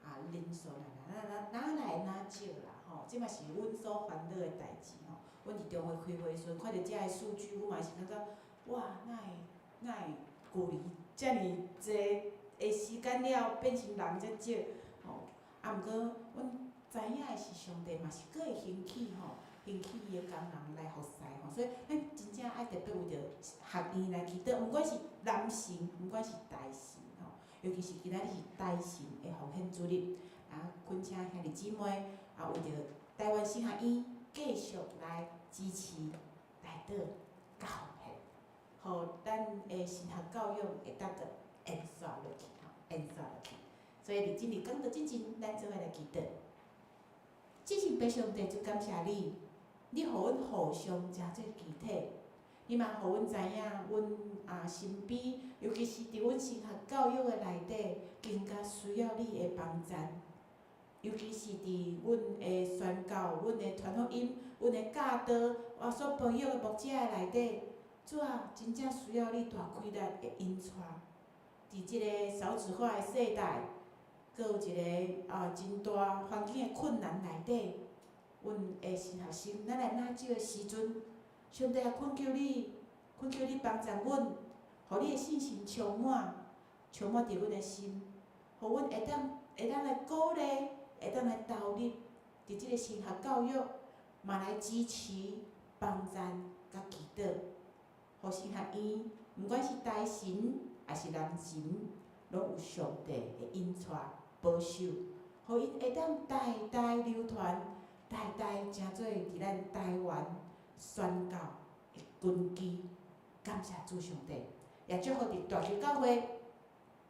啊，人數啦，哪來哪少啦，吼！這嘛是阮所煩惱的代誌，吼。阮佇中會開會時陣，看著遮个數據，阮嘛是感覺，哇，哪會距離遮爾濟的時間了，變成人遮少，吼！啊，毋過阮知影的是上帝嘛是閣會興起吼，興起伊的工人來服侍吼，所以咱真正愛特別為著學院來祈禱，毋管是南神，毋管是台神吼，尤其是今仔日是台神的奉獻主日，啊，懇請兄弟姊妹啊，為著台灣神學院繼續來支持、來禱、佮奉獻，予咱的神學教育會當閣延續落去吼，延續落去。所以佇今日講道之前，咱做伙來祈禱。至聖父上帝，就感謝你，你予阮互相誠做肢體，你嘛予阮知影，阮啊身邊，尤其是佇阮神學教育的內底，更加需要你的幫贊。尤其是佇阮的宣教、阮的傳福音、阮的教導，我所培育的牧者的內底，主啊，真正需要你大氣力的引帶。佇這个少子化的世代，閣有一个啊真大環境的困難內底，阮的神學生，咱來哪少的時陣，上帝啊，懇求你，懇求你幫助阮，予你的信心充滿，充滿佇阮的心，予阮會當來鼓勵，會當來投入佇這个神學教育，嘛來支持、幫贊、佮祈禱，予神學院，毋管是台神抑是南神，攏有上帝的引帶保守，予𪜶會當代代流傳，代代成做佇咱台灣宣教的根基。感謝主上帝，也祝福佇大球教會，予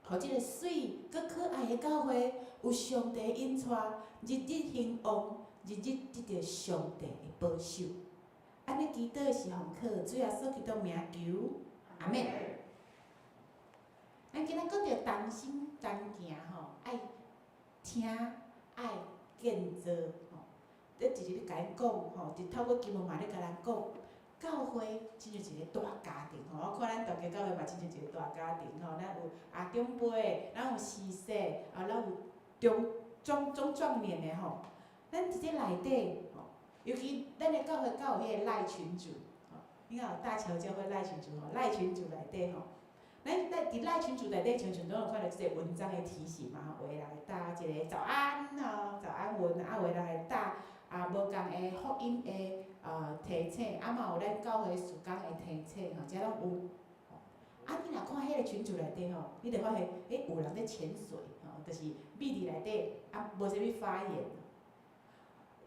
這个媠閣可愛的教會，有上帝引帶，日日興旺，日日得著上帝的保守。按呢祈禱是奉靠主耶穌基督名求，阿們。咱今仔講著同心同行吼，愛聽，愛建造吼。咧直直咧共𪜶講吼，直透過經文嘛咧共人講，教會親像一個大家庭吼，我看咱大家教會嘛親像一個大家庭吼，咱有阿長輩，咱有司事，啊，咱有中中中壯年的吼，咱佇這內底吼，尤其咱的教會較有彼個 LINE 群組，吼，你看有大橋教會 LINE 群組吼，LINE 群組內底吼，咱咱佇 LINE 群組內底，常常攏有看著這個文章的提醒嘛吼，有的人會打一個早安吼，早安文，啊有的人會打啊無仝的福音的提醒，啊嘛有咱教會事工的提醒吼，遮攏有。啊，你若看彼個群組內底吼，你就發現，欸，有人咧潛水吼，就是秘佇內底，啊，無啥物發言，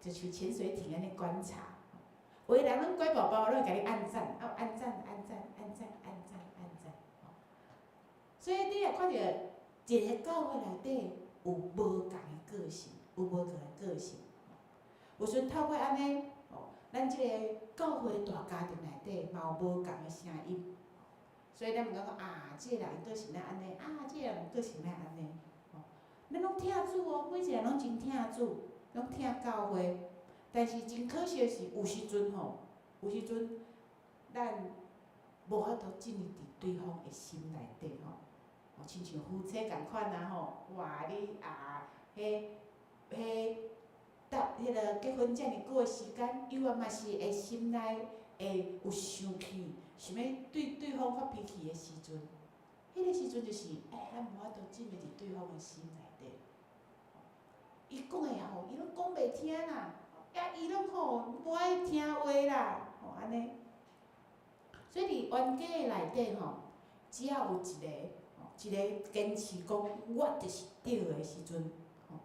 就像潛水艇按呢觀察。有的人攏乖寶寶，攏會共你按讚，啊，按讚按讚按讚按讚按讚，吼。所以你若看著一個教會內底有無仝的個性，有無仝的個性。有時陣透過按呢，吼，咱這個教會大家庭內底嘛有無仝的聲音。所以咱毋敢講啊，這個人個性若按呢，啊，這個人個性若按呢，吼，咱攏疼主哦，每一個人攏真疼主，攏疼教會。但是真可惜的是，有時陣吼，有時陣咱無法度進入佇對方的心內底吼，吼，親像夫妻仝款啊吼，哇，你啊，彼彼搭彼個結婚遮爾久的時間，猶原嘛是會心內會有生氣，想欲對對方發脾氣的時陣，彼個時陣就是，欸，咱無法度進入佇對方的心內底。伊講的吼，伊攏講袂聽啦，啊，伊攏吼無愛聽話啦，吼按呢。所以佇冤家的內底吼，只要有一個，吼，一個堅持講我就是對的時陣，吼，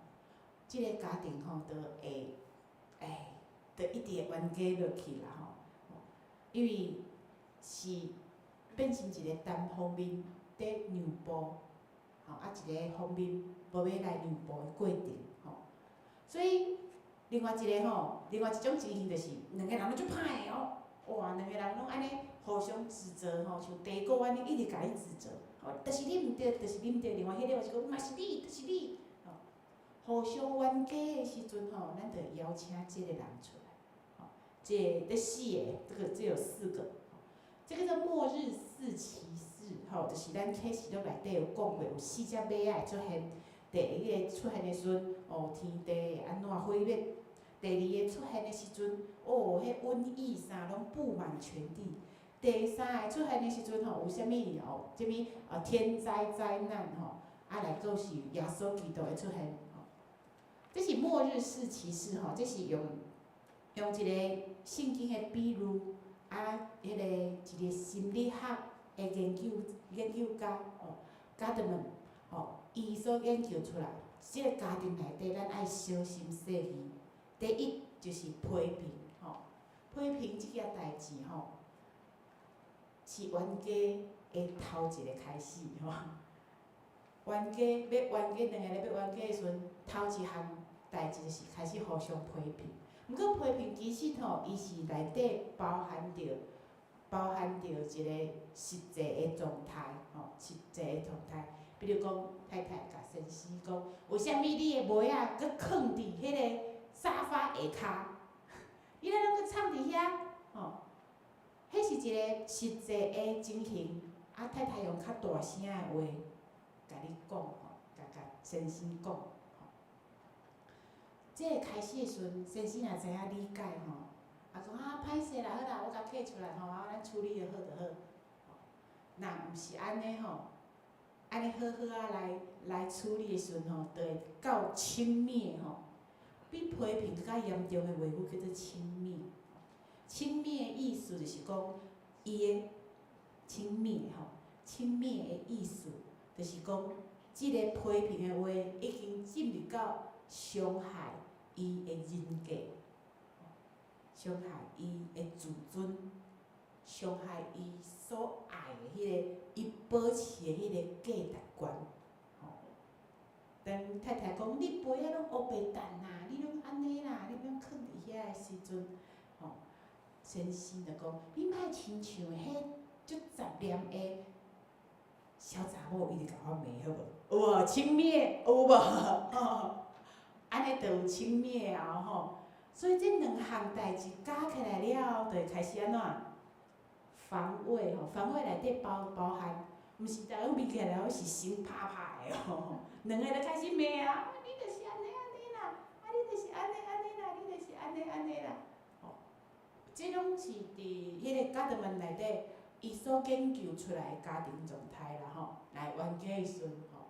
這個家庭吼，就會，欸，就一直會冤家落去啦吼。因為是變成一個單方面佇讓步，吼，啊一個方面無欲來讓步的過程，吼。所以另外一個吼，另外一種情形就是兩個人攏足歹的哦，哇，兩個人攏按呢互相指責吼，像地鼓按呢一直共你指責，吼，就是你毋對，就是你毋對，另外彼個嘛是講嘛是你，就是你，吼，互相冤家的時陣吼，咱就邀請這個人出來，吼，這這四個，這個這有四個，這叫做末日四騎士，吼，就是咱啟示錄內底有講過，有四隻馬仔會出現。第一个出現的時陣，哦，天地會按怎毀滅？第二个出現的時陣，哦，彼瘟疫啥攏布滿全地。第三個出現的時陣吼，有啥物哦？啥物啊？天災災難吼，啊來閣是耶穌基督的出現吼。這是末日四騎士吼，這是用用一個聖經的比喻，啊，彼個一個心理學的研究研究家吼，加德門吼。伊所研究出來，這個家庭內底，咱愛小心細膩。第一就是批評，吼，批評這件代誌，吼，是冤家的頭一个開始，吼。冤家欲冤家，兩個人欲冤家的時陣，頭一項代誌就是開始互相批評。毋過批評其實吼，伊是內底包含著包含著一個實際的狀態，吼，實際的狀態。比如講，太太共先生講，為啥物你的襪仔閣囥佇彼个沙發下跤？你咧攏閣藏佇遐，吼？彼是一个實際的情形。啊，太太用較大聲的話，共你講，吼，共共先生講，吼。這個開始的時陣，先生也知影理解，吼，啊講啊歹勢啦，好啦，我共揢出來，吼，啊咱處理就好就好。若毋是按呢吼，按呢好好仔來來處理的時陣吼，就會到輕蔑吼，比批評閣較嚴重的話語叫做輕蔑。輕蔑的意思就是講，伊的輕蔑吼，輕蔑的意思就是講，這个批評的話已經進入到傷害伊的人格，傷害伊的自尊，傷害伊所愛的彼个，伊保持的彼个價值觀。吼，當太太講你杯仔攏烏白擲啦，你攏按呢啦，你攏囥佇遐的時陣，吼，先生就講你莫親像彼足雜念的小查某，伊就共我罵好無？有無輕蔑？有無？按呢就有輕蔑啊吼！所以這兩項代誌加起來了後，就會開始按怎？防衛吼，防衛內底包含，毋是逐個面起來攏是生拍拍的吼，兩个就開始罵啊，你就是按呢按呢啦，啊你就是按呢按呢啦，你就是按呢按呢啦，吼，這攏是佇彼個加德曼內底，伊所研究出來的家庭狀態啦吼，來冤家的時陣吼，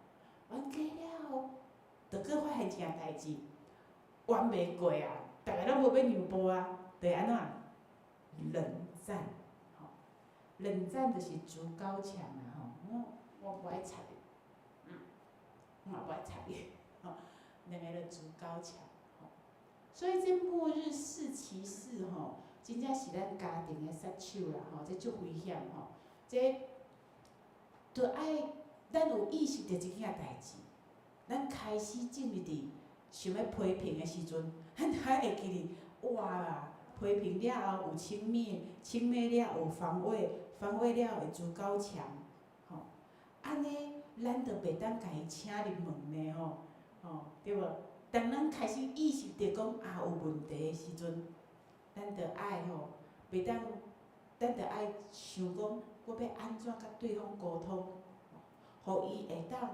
冤家了後，就閣發現一件代誌，冤袂過啊，逐个攏無欲讓步啊，就會按怎？冷戰，吼，冷戰就是築高牆啊吼，我無愛插你，我嘛無愛插你，吼，兩个就築高牆，吼，所以這末日四騎士吼，真正是咱家庭的殺手啦吼，這足危險吼，這著愛咱有意識著這件代誌，咱開始進入佇想欲批評的時陣，咱才會記得，哇！批評了後有輕蔑，輕蔑了後有防衛，防衛了後會築高牆，吼，按呢，咱就袂當共伊請入門呢吼，吼，對無？當咱開始意識著講啊有問題的時陣，咱著愛吼，袂當，咱著愛想講，我欲按怎佮對方溝通，予伊會當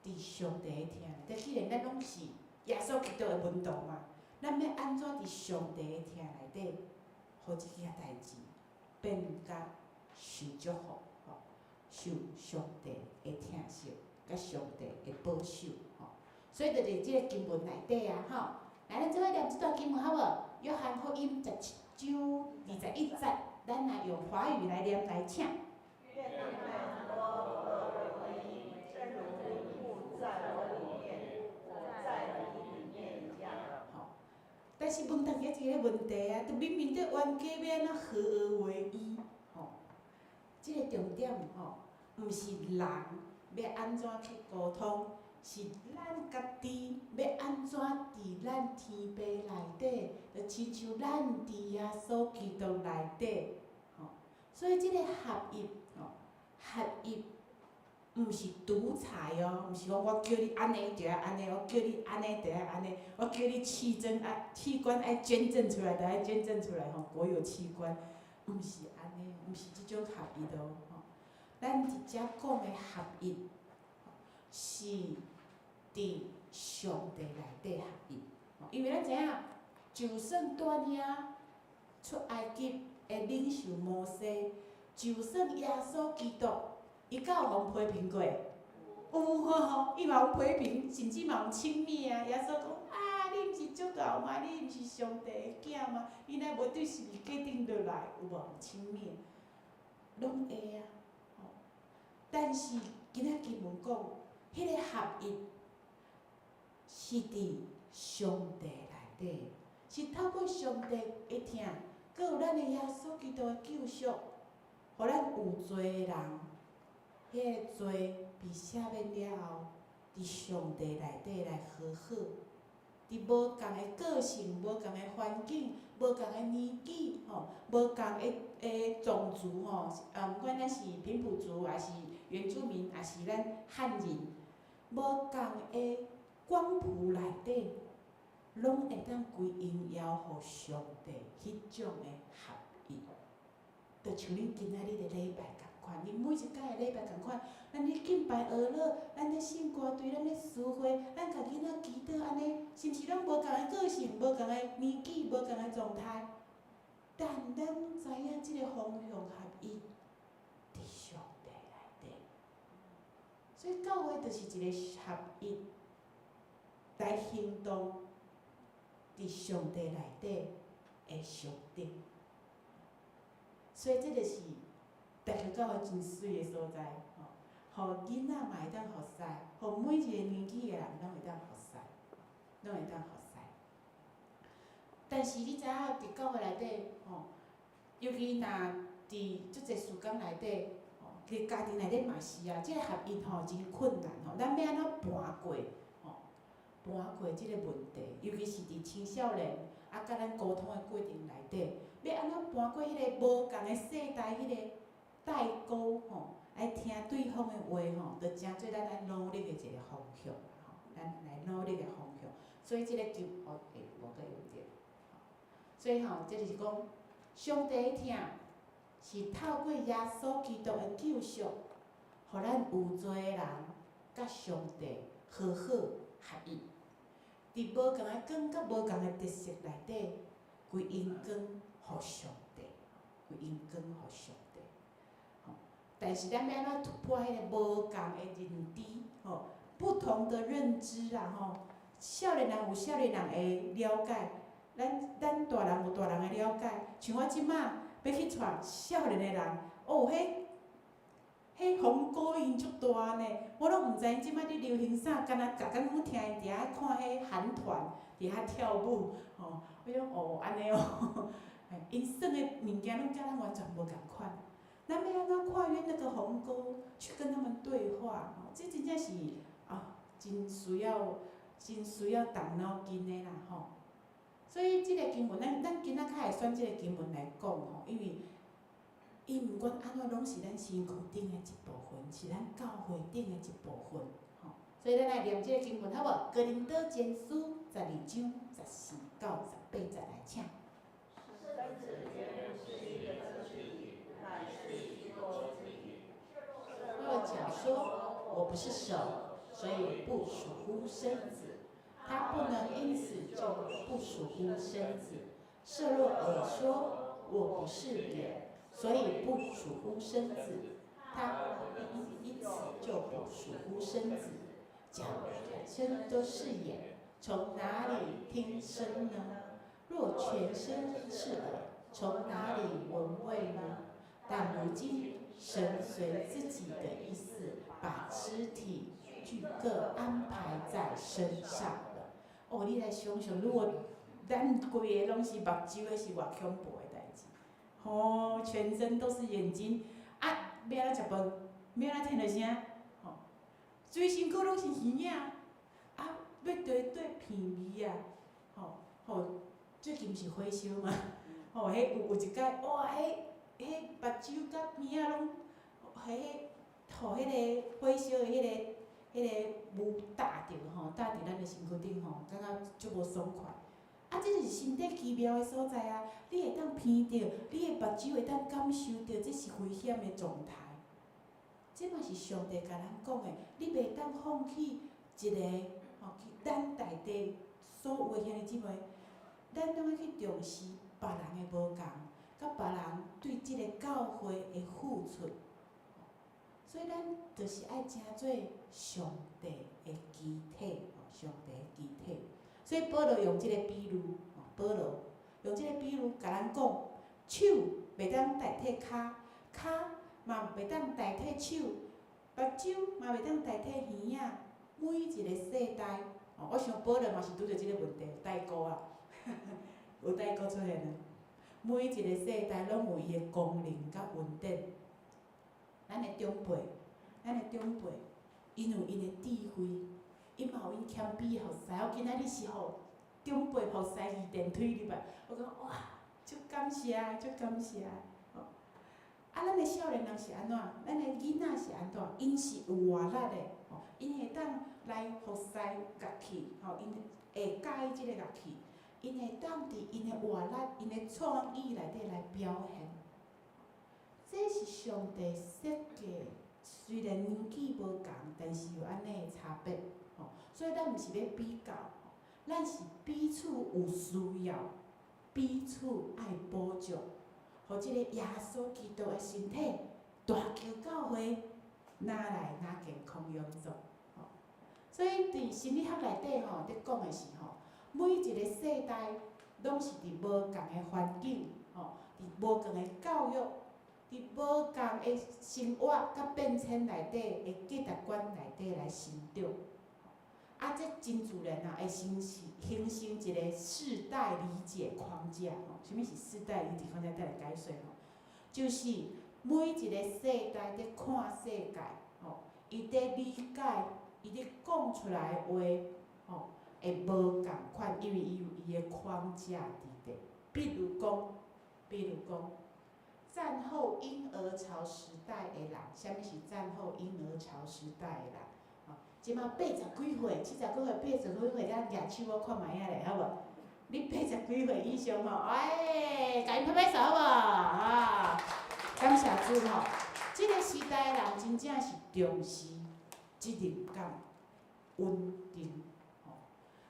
佇上帝的疼內底。既然咱攏是耶穌基督的門徒嘛，咱欲按怎佇上帝的疼內底，予這件代誌變甲受祝福，吼，受上帝的疼惜，佮上帝的保守，吼。所以就佇這个經文內底啊，吼，來，咱做伙念這段經文好無？約翰福音17章21節，咱來用華語來念來，請。願他們都合而為一，正如父在我裡面，我在你裡面一樣。吼，但是問大家一个問題啊，就明明佇冤家欲按怎合而為一？吼，這个重點吼，毋是人欲按怎去溝通，是咱家己欲按怎佇咱天父內底，就親像咱佇耶穌基督內底，吼，所以這个合一，吼，合一，毋是獨裁哦，毋是講我叫你按呢就愛按呢，我叫你按呢就愛按呢，我叫你器捐愛器官愛捐贈出來就愛捐贈出來吼，國有器官，毋是按呢，毋是這種合一哦，吼，咱佇遮講的合一，是佇上帝內底合一，因為咱知影，就算蹛遐出埃及的領袖摩西，就算耶穌基督，伊敢有予人批評過？有吼吼，伊嘛予批評，甚至嘛予輕蔑啊！耶穌講啊，你毋是足𠢕嗎？你毋是上帝的囝嗎？你若無對十字架頂落來，有無輕蔑？攏會啊！吼，但是今仔經文講，彼个合一是佇上帝內底，是透過上帝的疼，閣有咱的耶穌基督的救贖，予咱有罪的人，彼个罪被赦免了後，佇上帝內底來和好，佇無仝的個性、無仝的環境、無仝的年紀，吼，無仝的種族吼，毋管咱是平埔族，抑是原住民，抑是咱漢人，無仝的光譜內底，攏會當歸榮耀予上帝彼種的合一，就像恁今仔日的禮拜仝款，恁每一擺的禮拜仝款，咱咧敬拜阿樂，咱咧聖歌隊，咱咧詩會，咱共囡仔祈禱按呢，是毋是攏無仝的個性、無仝的年紀、無仝的狀態？但咱知影這个方向合一，佇上帝內底，所以教會就是一個合一來行動，佇上帝內底的象徵。所以這就是特別教會真媠的所在，吼，予囡仔嘛會當服侍，予每一個年紀的人攏會當服侍，攏會當服侍。但是你知影佇教會內底，吼，尤其若佇足濟事工內底，吼，佇家庭內底嘛是啊，這个合一吼真困難吼，咱欲按怎盤過，吼，盤過這个問題，尤其是佇青少年啊，佮咱溝通的過程內底，欲按怎盤過彼个無仝的世代彼個代溝吼，愛聽對方的話吼，就成做咱愛努力的一个方向吼，咱來努力的方向。所以這个就哦，欸，無閣用著。所以吼，這就是講，上帝的疼是透過耶穌基督的救贖，予咱有罪的人佮上帝和好合一。佇無仝的光佮無仝的特色內底，歸榮光予上帝，歸榮光予上帝。吼，但是咱欲按怎突破彼个無仝的認知？吼，不同的認知啦，吼，少年人有少年人的了解，咱大人有大人的了解。像我這馬欲去帶少年的人，哦，彼鴻溝𪜶足大呢，我攏毋知𪜶這擺佇流行啥，敢若逐工攏聽𪜶佇遐看彼韓團，佇遐跳舞，吼，我講哦，按呢哦，𪜶耍的物件攏佮咱完全無仝款。咱欲按怎跨越那個鴻溝去跟他們對話？吼，這真正是啊，真需要動腦筋的啦，吼。所以這个經文，咱今仔較會選這个經文來講吼，因為伊毋管按怎攏是咱身軀頂的一部分，是咱教會頂的一部分，吼。所以咱來念這个經文好無？哥林多前書12章14到18節來，請。身子原不是一個肢體，乃是許多肢體。若腳說：我不是手，所以不屬乎身子。它不能因此就不屬乎身子。設若耳說：我不是眼，所以不屬乎身子。它因此就不屬乎身子。假如全身都是眼，從哪裡聽聲呢？若全身是耳，從哪裡聞味呢？但如今神隨自己的意思，把肢體俱各安排在身上了。哦，你來想想，如果咱規个攏是目睭，彼是偌恐怖的代誌。吼，全身都是眼睛，啊，欲按怎食飯？欲按怎聽著聲？吼，規身軀攏是耳仔，啊，欲對對鼻味啊，吼吼，最近毋是火燒嗎？吼，彼有一擺，哇，彼目睭佮鼻仔攏，彼予彼个火燒的彼个霧罩著吼，罩佇咱的身軀頂吼，感覺足無爽快。啊，這就是身體奇妙的所在啊！你會當鼻著，你的目睭會當感受著，這是危險的狀態。這嘛是上帝共咱講的，你袂當放棄一個吼，咱大地所有的兄弟姊妹，咱攏愛去重視別人的無仝，佮別人對這个教會的付出。所以咱就是愛成做上帝的肢體，上帝的肢體。所以保羅用這个比喻，保羅用這個比喻共咱講，手袂當代替跤，跤嘛袂當代替手，目睭嘛袂當代替耳仔。每一个世代，我想保羅嘛是拄著這个問題，代溝啊，有代溝出現啊。每一个世代攏有伊的功能佮恩典。咱的長輩，咱的長輩，𪜶有𪜶的智慧，𪜶嘛有𪜶謙卑的服侍。我今仔日是予長輩服侍二電推入來，我講哇，足感謝，足感謝。吼，啊，咱的少年人是按怎？咱的囡仔是按怎？𪜶是有活力的，吼，𪜶會當來服侍樂器，吼，𪜶會佮意這个樂器，𪜶會當佇𪜶的活力、𪜶的創意內底來表現。這是上帝設計，雖然年紀無仝，但是有按呢的差別，吼。所以咱毋是欲比較，咱是彼此有需要，彼此愛補足，予這个耶穌基督的身體大橋教會，若來若健康運作，吼。所以佇心理學內底吼，佇講的是吼，每一个世代攏是佇無仝的環境，吼，佇無仝的教育。佇無仝的生活佮變遷內底的價值觀內底來成長，啊，這真自然啊，會形成一个世代理解框架。吼，啥物是世代理解框架？等下解說吼，就是每一个世代佇看世界，吼，伊佇理解，伊佇講出來的話，吼，會無仝款，因為伊有伊的框架佇底。比如講。戰後嬰兒潮時代的人，啥物是戰後嬰兒潮時代的人？吼，這馬八十幾歲、七十幾歲、八十幾歲，咱舉手我看覓仔咧，好無？你八十幾歲以上吼，哎，共𪜶拍拍手好無？啊，感謝主吼！這個時代的人真正是重視責任感、穩定，吼，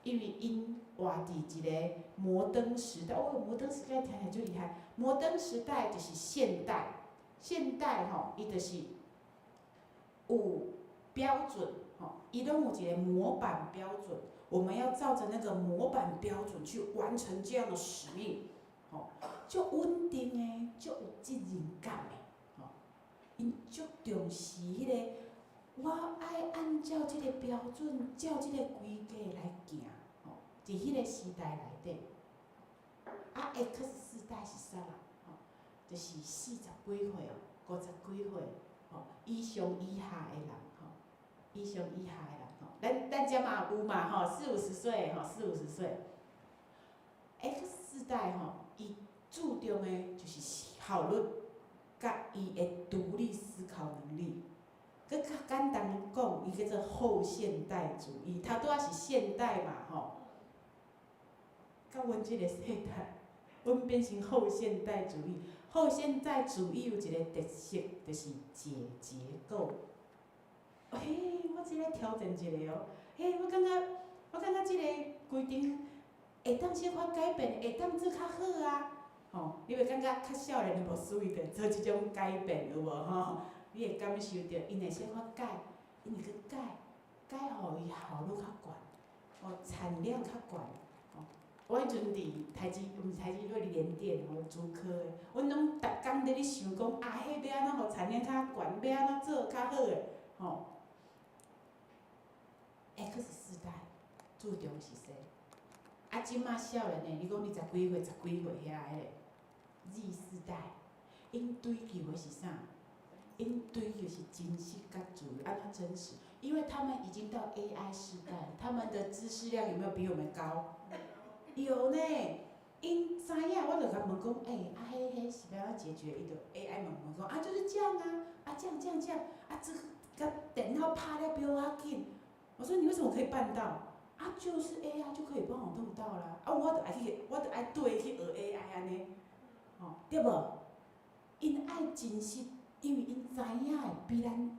因為𪜶活佇一個摩登時代，哦，摩登時代聽起來足厲害。摩登時代就是現代，現代吼，伊就是有標準，吼，伊攏有一個模板標準。我們要照着那個模板標準去完成這樣的使命，吼，足穩定的，足有責任感的，吼，𪜶足重視彼個，我愛按照這個標準，照這個規格來行，吼，佇彼個時代內底。啊，X 世代是啥啦？吼，就是四十幾歲、五十幾歲，吼，以上以下的人，吼，以上以下的人。咱咱遮嘛有嘛吼，四五十歲吼，四五十歲。X 世代吼，伊注重的就是效率，佮伊的獨立思考能力。閣較簡單講，伊叫做後現代主義。頭拄仔是現代嘛吼，到阮這個世代，阮變成後現代主義。後現代主義有一個特色，就是解結構。嘿，我這個挑戰一下哦。嘿，我感覺這個規定會當小可改變，會當做較好啊。吼，你會感覺較少年的牧師伊就做這種改變有無吼？你會感受著，𪜶會小可改，𪜶會去改，改予伊效率較懸，哦，產量較懸。吼，我彼陣佇台積，毋是台積，我佇聯電吼，竹科的，阮攏逐工佇咧想講，啊，彼欲按怎予產量較懸，欲按怎做較好的，吼。X 世代注重是啥？啊，這馬少年的，你講二十幾歲、十幾歲遐彼个 Z 世代，𪜶追求的是啥？𪜶追求是真實佮自由，按怎真實？因為他們已經到 AI 時代，他們的知識量有沒有比我們高？有呢。𪜶知影，我就共問講，欸，啊，彼彼是欲按怎解決？伊就 AI 問問講，啊，就是這樣啊，啊，這樣這樣這樣，啊，這個佮電腦拍了比我較緊。我說你為什麼可以辦到？啊，就是 AI 就可以幫我弄到啦。啊，我著愛去，我著愛綴去學 AI 按呢，吼，對無？𪜶愛真實，因為𪜶知影的比咱，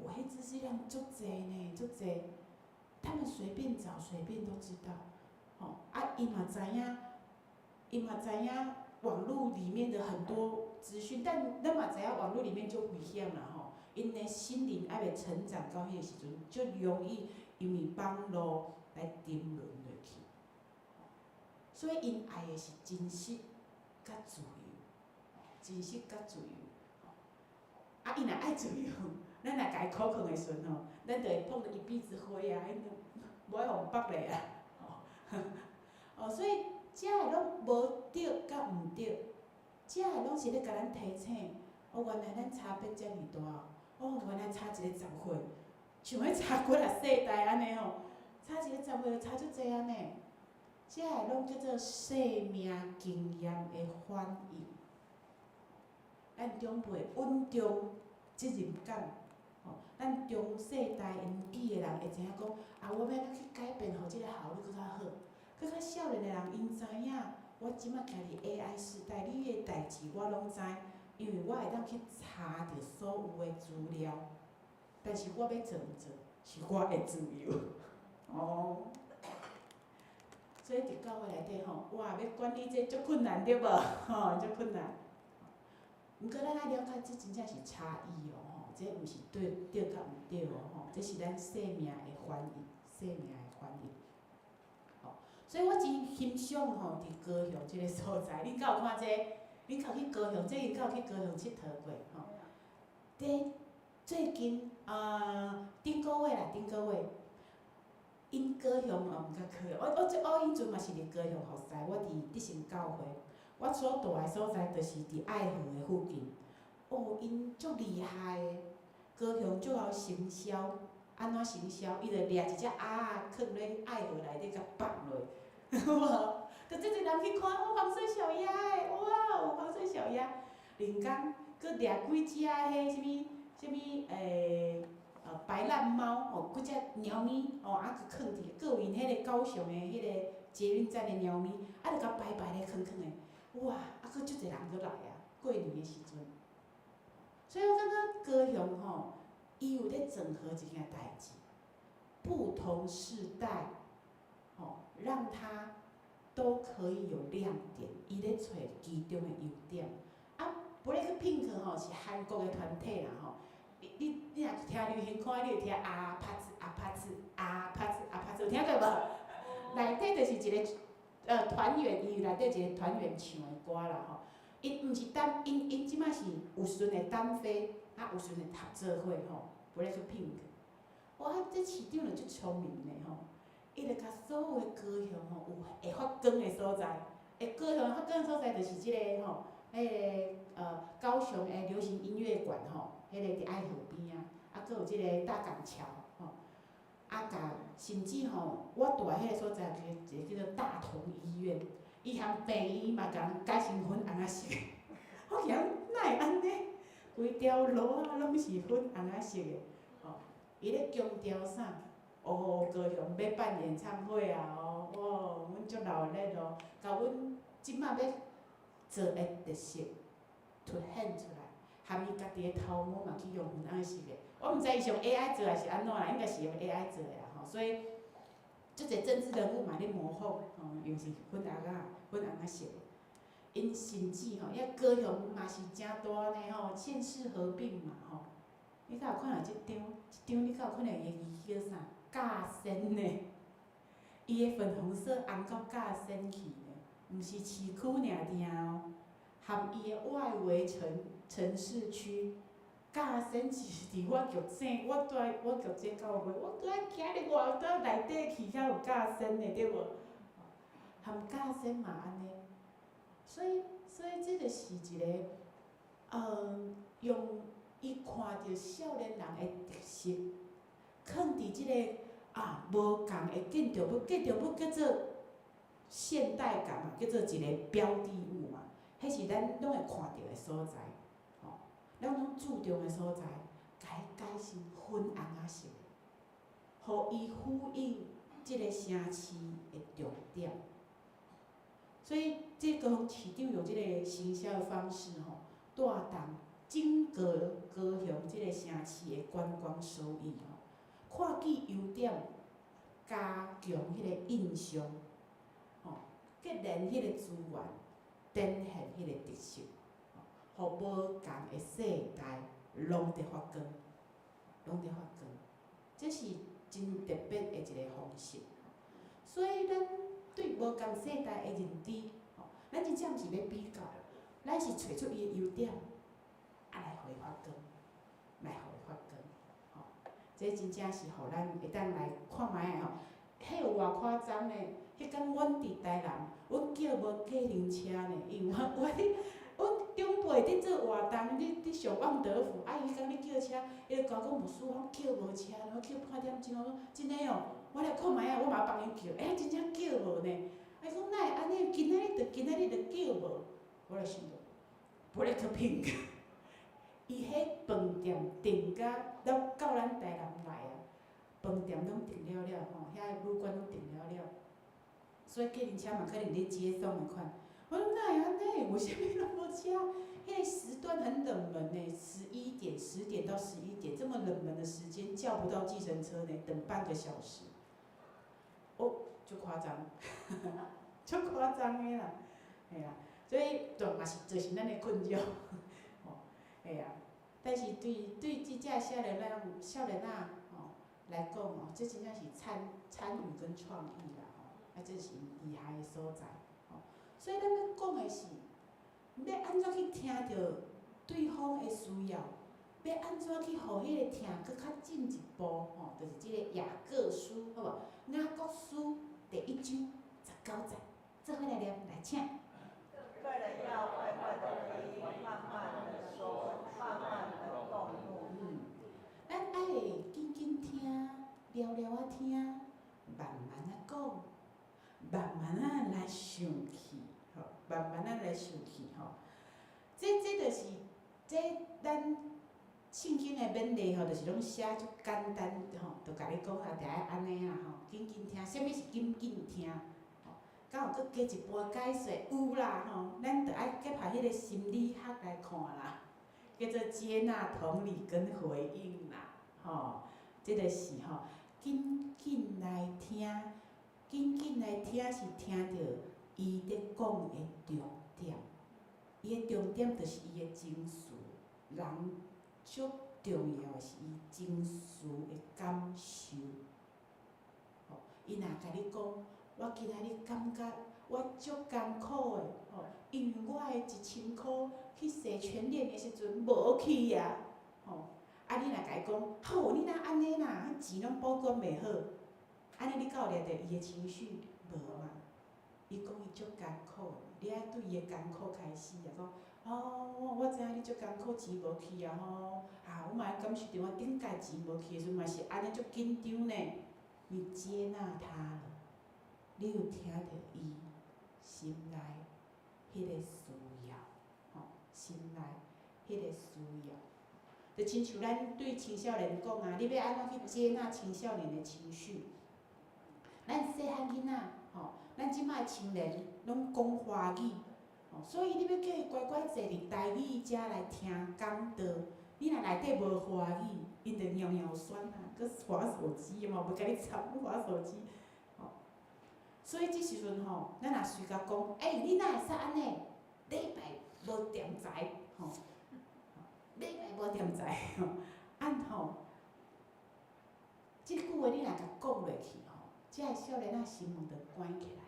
哇，彼知識量足濟呢，足濟。他們隨便找，隨便都知道，吼，啊，伊嘛知影，伊嘛知影網路裡面的很多資訊，但咱嘛知影網路裡面足危險啦，吼。𪜶的心靈猶未成長到彼個時陣，足容易因為網路來沉淪落去。所以𪜶愛的是真實佮自由，真實佮自由。啊，伊若愛自由，咱若共伊苦睏的時陣吼，咱就會碰著一鼻子灰啊，𪜶就無愛予縛咧啊。哦，所以這个攏無對佮毋對，這个攏是咧共咱提醒。哦，原來咱差別遮爾大哦，原來差一个十歲，像彼差幾若世代按呢吼，差一個十歲就差足濟按呢。這个攏叫做生命經驗的反應。咱長輩穩重、責任感，吼，咱中世代年紀的人會知影講，啊，我欲按怎去改變，予這個效率閣較好。閣較少年的人，𪜶知影，我這馬徛佇 AI 時代，你的代誌我攏知，因為我會當去查著所有的資料，但是我欲做毋做，是我的自由。哦。所以佇教會內底吼，哇，欲管理這足困難對無？吼，足困難。毋過咱愛了解，這真正是差異哦，吼，這毋是對對佮毋對哦，吼，這是咱生命的反應，生命的反應。吼，所以我真欣賞吼，佇高雄這個所在，恁敢有看這個？恁敢有去高雄？這個敢有去高雄𨑨迌過？吼，佇最近啊，頂個月啦，頂個月，𪜶高雄哦，毋敢去。我彼陣嘛是佇高雄服侍，我佇德成教會，我所蹛的所在就是佇愛河的附近。哦，𪜶足厲害的，高雄足𠢕行銷，按怎行銷？伊就掠一隻鴨仔，囥咧愛河內底，共放落，有無？就足濟人去看，哦，黃色小鴨的，哇哦，黃色小鴨。另工閣掠幾隻彼啥物啥物白爛貓，吼，幾隻貓咪，吼，啊，閣囥佇，閣有𪜶彼個高雄的彼個捷運站的貓咪，啊，就共排排咧囥囥的，哇！啊，閣足濟人閣來啊，過年的時陣。所以我感覺高雄吼，伊有咧整合一件代誌，不同世代，吼，讓他都可以有亮點，伊咧揣其中的優點。啊，BLACKPINK 吼是韓國的團體啦吼，你你你若聽流行歌，你會聽阿帕子阿帕子阿帕子阿帕子，有聽過無？內底就是一個團員，伊內底一個團員唱的歌啦吼。𪜶毋是單，𪜶𪜶這擺是有時陣會單飛，啊有時陣會合做伙吼，BLACKPINK。哇，這市長就足聰明的吼，伊就共所有的高雄吼有會發光的所在，會高雄發光的所在就是這个吼，彼个高雄的流行音樂館吼，彼个佇愛河邊仔，啊，閣有這个大港橋吼，啊，共甚至吼，我住的彼个所在一個叫做大同醫院，伊含病院嘛共人改成粉紅仔色，我想哪會按呢？規條路仔攏是粉紅仔色的，吼，伊咧強調啥？哦，高雄欲辦演唱會啊！哦，哦，阮足熱鬧哦，共阮這擺欲做的特色凸顯出來，含伊家己的頭毛嘛去用粉紅色的，我毋知伊是用 AI 做還是按怎啦，應該是用 AI 做的啦吼，所以足濟政治人物嘛咧模仿，吼，又是粉紅仔、粉紅仔色的。𪜶甚至吼，遐高雄嘛是誠大呢吼，縣市合併嘛吼。你敢有看著這張？這張你敢有看著伊的字叫啥？甲仙呢？伊的粉紅色紅到甲仙去呢，毋是市區爾爾哦，含伊的外圍城城市區，甲仙是佇我玉井，我住我玉井教會，我閣愛行入外到內底去才有甲仙的對無？含甲仙嘛按呢，所以所以這就是一個，用伊看著少年人的特色，囥佇這個啊無仝的建築物，建築物叫做現代感嘛，叫做一個標的物嘛，彼是咱攏會看著的所在，吼，咱攏注重的所在，共伊改成粉紅仔色，予伊呼應這個城市的重點。所以，這高雄市長用這個行銷的方式吼，帶動整個高雄這個城市的觀光收益吼，看見優點，加強彼個印象，吼，結連彼個資源，展現彼個特色，予無仝的世代攏佇發光，攏佇發光，這是真特別的一個方式。所以，咱對無仝世代的認知，吼，咱真正毋是欲比較，咱是揣出伊的優點，啊來予伊發光，來予伊發光，吼，這真正是予咱會當來看覓仔吼，彼有偌誇張呢？彼工阮佇台南，阮叫無計程車呢，因為我我咧，阮長輩佇做活動，咧佇上望德福，啊伊講咧叫車，伊就共我講牧師，我叫無車，我叫半點鐘，我講真的哦，我來看覓仔，我嘛幫𪜶叫，欸，真正叫無呢？啊伊講哪會按呢？今仔日就今仔日就叫無，我來想著，BLACKPINK，伊彼飯店訂甲了到咱台南來啊，飯店攏訂了了吼，遐旅館攏訂了了，所以計程車嘛可能咧接送的款。我講哪會按呢？為啥物攏無車？彼個時段很冷門呢，11點、10點到11點，這麼冷門的時間叫不到計程車呢，等半個小時。哦，足誇張，足誇張的啦，嘿啊，所以就嘛是造成咱的困擾，吼，嘿啊。但是對對這隻少年仔、少年仔吼來講哦，這真正是參參與跟創意啦，吼，啊，這是厲害的所在，吼。所以咱欲講的是，欲按怎去聽著對方的需要，欲按怎去予彼個疼閣較進一步，吼，就是這個雅各書，好無？雅各書第一章19節，做伙來念，來請。各人要快快的聽，慢慢的說，慢慢的動怒。咱愛緊緊聽，了了仔聽，慢慢仔講，慢慢仔來生氣，吼，慢慢仔來生氣，吼。這這就是這咱聖經的勉勵吼，就是攏寫足簡單吼，就共你講啊，著愛按呢啊吼，緊緊聽。啥物是緊緊聽？吼，敢有閣加一半解說？有啦吼，咱著愛結合彼个心理學來看啦，叫做接納、同理跟回應啦，吼，這个是吼，緊緊來聽，緊緊來聽是聽著伊咧講的重點，伊的重點就是伊的情緒，人足重要的是伊情緒的感受。吼，伊若共你講，我今仔日感覺我足艱苦的，吼，因為我的1000箍去洗全臉的時陣無去啊，吼，啊你若共伊講，好，你若按呢啦，錢攏保管袂好，按呢你敢有掠著伊的情緒？無嘛？伊講伊足艱苦的，你愛對伊的艱苦開始啊，講，哦，我知影你足艱苦，錢無去啊吼，啊，我嘛會感受著我頂擺錢無去的時陣嘛是按呢足緊張呢。你接納他了，你有聽著伊心內彼個需要，吼，心內彼個需要。就親像咱對青少年講啊，你欲按怎去接納青少年的情緒？咱細漢囡仔，吼，咱這擺青年攏講華語，吼，所以你欲叫伊乖乖坐佇台語遮來聽講道，你若內底無華語，𪜶就蟯蟯旋啊，閣滑手機嘛，袂共你插滑手機，吼。所以這時陣吼，咱若隨共講，欸，你哪會使按呢？禮拜無恬財，吼，禮拜無恬財，吼，按吼，這句話你若共講落去吼，這个少年仔心門就關起來，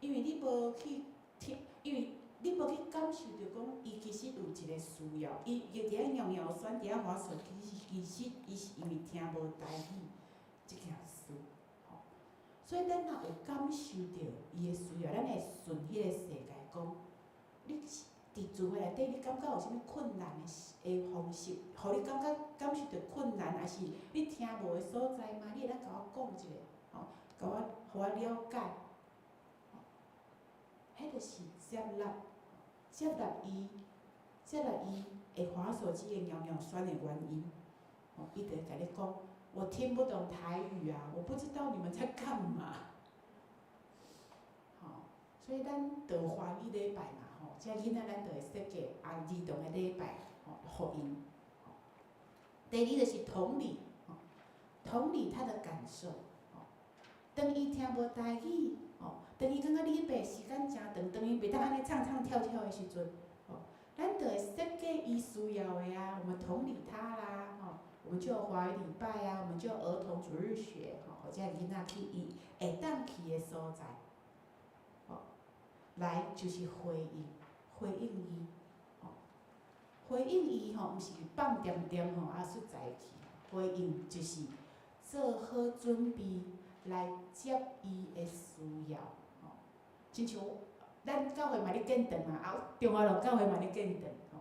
因為你無去聽，因為你無去感受著講，伊其實有一個需要，伊伊佇遐蟯蟯旋，佇遐滑手機，其實伊是因為聽無台語這件事，吼。所以咱若有感受著伊的需要，咱會順彼個世界講，你是佇聚會內底，你感覺有啥物困難的的方式，予你感覺感受著困難，抑是你聽無的所在嗎？你會當共我講一下，吼，共我，予我了解。彼就是接納，接納伊，接納伊會滑手機會蟯蟯旋的原因，吼，伊就會共你講，我聽不懂台語啊，我不知道你們在幹嘛。吼，所以咱就有華語禮拜嘛，吼，這囡仔咱就會設計啊兒童的禮拜，吼，予𪜶。第二就是同理，吼，同理他的感受，吼，當伊聽無台語，吼，當伊感覺禮拜時間誠長，當伊袂當按呢唱唱跳跳的時陣，吼，咱就會設計伊需要的啊，我們同理他啦，吼，我們就有華語禮拜啊，我們就有兒童主日學，吼，予這囡仔去伊會當去的所在，吼，來就是回應，回應伊，吼，回應伊吼，毋是放恬恬吼，啊實在去，回應就是做好準備來接伊的需要，吼，親像咱教會嘛咧建堂嘛，啊，中華路教會嘛咧建堂，吼。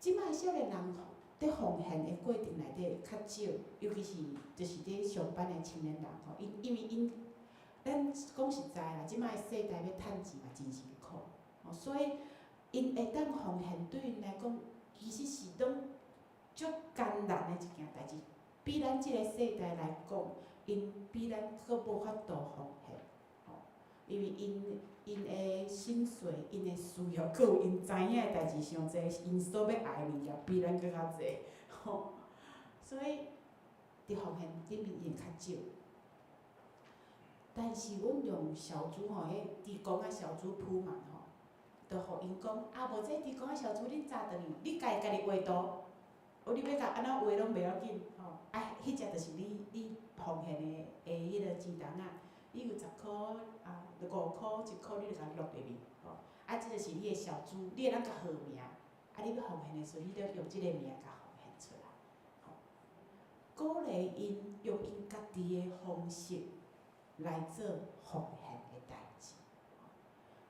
這擺少年人吼，佇奉獻的過程內底較少，尤其是就是佇上班的青年人吼，𪜶因為𪜶，咱講實在啦，這擺世代欲趁錢嘛真辛苦，吼，所以𪜶會當奉獻對𪜶來講，其實是攏足艱難的一件代誌。比咱這個世代來講，𪜶比咱閣無法度奉獻，吼，因為𪜶𪜶的薪水、𪜶的需要，閣有𪜶知影的代誌傷濟，𪜶所欲愛的物件比咱閣較濟，吼，所以佇奉獻頂面𪜶會較少。但是阮用小組吼，彼志工仔小組鋪滿吼，就予𪜶講，啊無這志工仔小組恁早轉去，你家己家己畫圖，哦你欲共按怎畫攏袂要緊，吼，啊，彼隻就是你你奉獻的的彼個錢筒仔，你有10箍啊，5箍、1箍，你就共落入去，吼，啊，這就是你的小組，你會當共號名，啊，你欲奉獻的時陣，你著用這個名共奉獻出來，吼，鼓勵𪜶用𪜶家己的方式來做奉獻的代誌，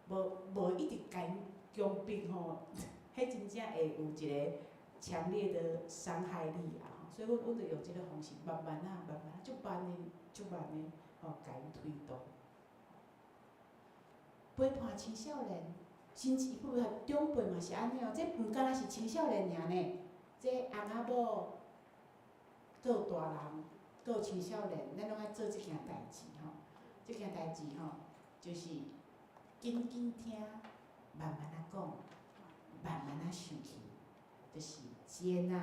無無一直共𪜶強迫吼，彼真正會有一個強烈的傷害力啊！所以阮阮就用這個方式，慢慢仔、慢慢仔，足慢的、足慢的，吼，共𪜶推動。陪伴青少年，甚至不長輩嘛是按呢哦，這毋干焦是青少年爾呢，這翁仔某，閣有大人，閣有青少年，咱攏愛做這件代誌吼。這件代誌吼，就是緊緊聽，慢慢仔講，慢慢仔生氣，就是接納、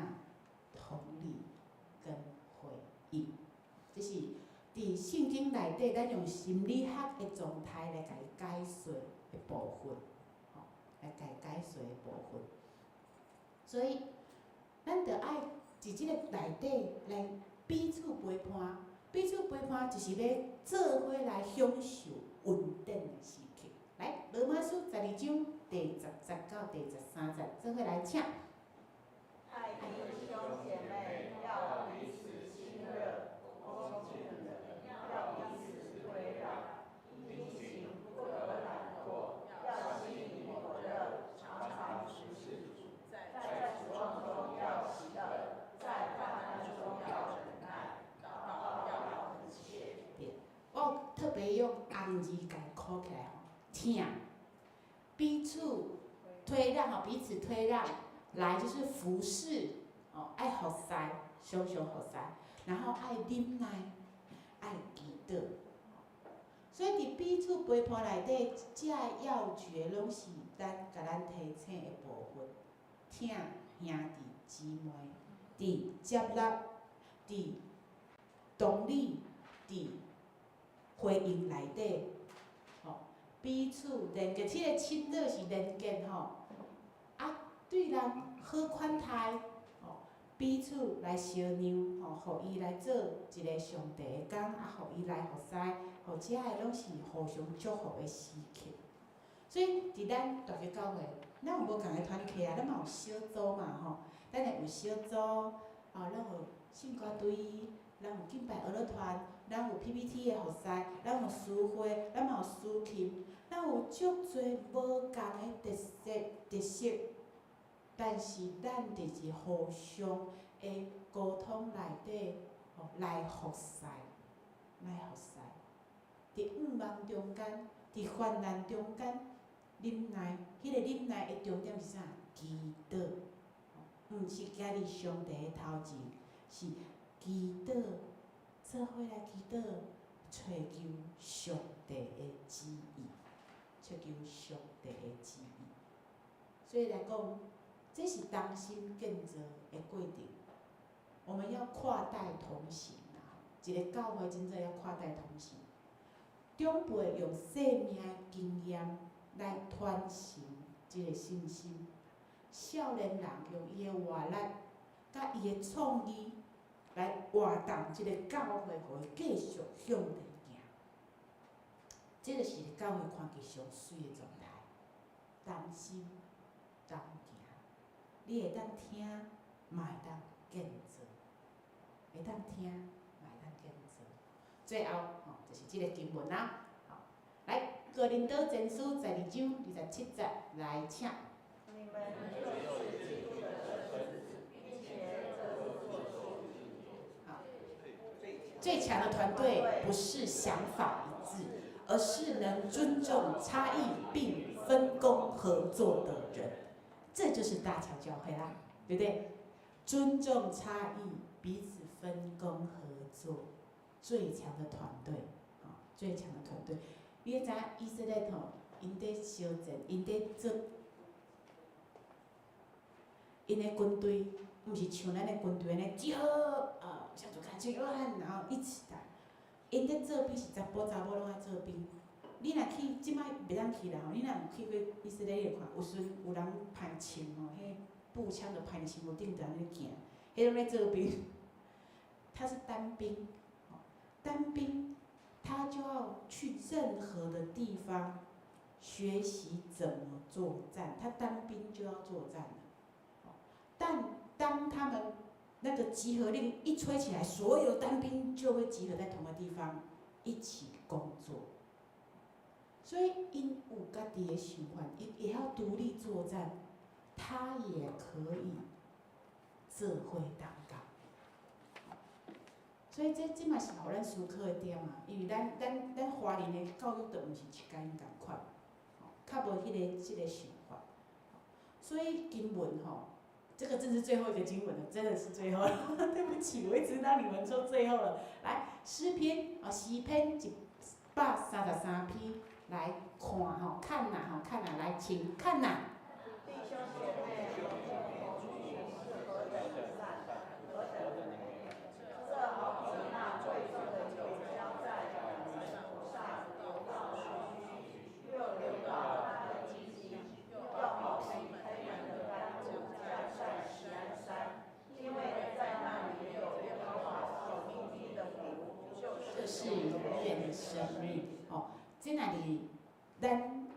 同理跟回應。這是佇聖經內底，咱用心理學的狀態來共伊解說的部分，吼，來共伊解說的部分。所以，咱著愛佇這個內底來彼此陪伴，彼此陪伴就是欲做伙來享受恩典的時刻。來，羅馬書12章第10節到第13節，做伙來請。愛弟兄姐妹，要彼此親熱，恭敬的要彼此推讓，殷勤不可懶惰，要心裡火熱，常常服侍主，在指望中要喜樂，在患難中要忍耐，禱告要恆切。對，我特別用紅字共括起來吼，疼，彼此推讓吼，彼此推讓，來就是服侍，哦，愛服侍，常常服侍，然後愛忍耐，愛祈禱。所以佇彼此陪伴內底，這要訣攏是咱共咱提醒的部分。疼兄弟姊妹，佇接納，佇同理，佇回應內底，吼，彼此連結，這个親熱是連結吼，啊，對人好款待，吼，彼此來相讓，吼，予伊來做一个上帝的工，啊，予伊來服侍，吼，這个攏是互相祝福的時刻。所以，佇咱大家教會，咱有無仝的團契啊？咱嘛有小組嘛吼，咱會有小組，哦，咱有聖歌隊，咱有敬拜遊樂團，咱有 PPT 的服侍，咱有詩會，咱嘛有司琴，咱有足濟無仝的特色特色，但是咱就是互相的溝通內底，吼來服侍，來服侍。佇向望中間，佇患難中間，忍耐，彼个忍耐的重點是啥？祈禱，毋是行佇上帝的頭前，是祈禱，做伙來祈禱，揣求上帝的旨意，揣求上帝的旨意。所以來講，這是同心建造的過程。我們要跨代同行啊！一个教會真正要跨代同行。長輩用生命的經驗來傳承這个信心，少年人用伊的活力、佮伊的創意來活動這个教會，予伊繼續向前行。這个是教會看起上媠的狀態。同心同行，你會當聽，嘛會當建造；會當聽，嘛會當建造。最後，吼，就是這个經文啦。好，來，哥林多前書12章27節，來請。你們就是基督的身子，並且各自好，最強的團隊不是想法一致，而是能尊重差異並分工合作的人。這就是大橋教會啦，對不對？尊重差異，彼此分工合作，最強的團隊，啊，最強的團隊。你知影以色列吼，𪜶佇相戰，𪜶佇做，𪜶的軍隊，毋是像咱的軍隊按呢集合，啊，向左看，向右看，然後一起打。𪜶佇做兵是查埔查某攏愛做兵。你若去，這擺袂當去啦吼。你若有去過以色列，你會看，有時陣有人排槍吼，彼步槍就排槍有頂頭按呢行，彼攏咧做兵。他是單兵，單兵，他就要去任何的地方學習怎麼作戰，他單兵就要作戰了。但當他們那個集合令一吹起來，所有單兵就會集合在同個地方一起工作。所以，𪜶有家己的想法，伊會曉獨立作戰，他也可以做伙同工。所以這嘛是予咱思考的點啊，因為咱華人的教育就毋是一間仝款，較無這个想法。所以經文吼，這個真是最後一個經文了，真的是最後了。對不起，我一直讓你們說最後了。來，詩篇啊，詩篇133篇。來看吼，看哪吼，看哪，來，請看哪。弟兄姐妹，同居是何等的善，何等的美！這好比那貴重的油澆在你們頭上，流到鬚須，又流到他的衣襟，又好比噴人的甘露降在錫安山，因為在那裡有耶和華所命定的福，就是永遠的生命。哦，這若是咱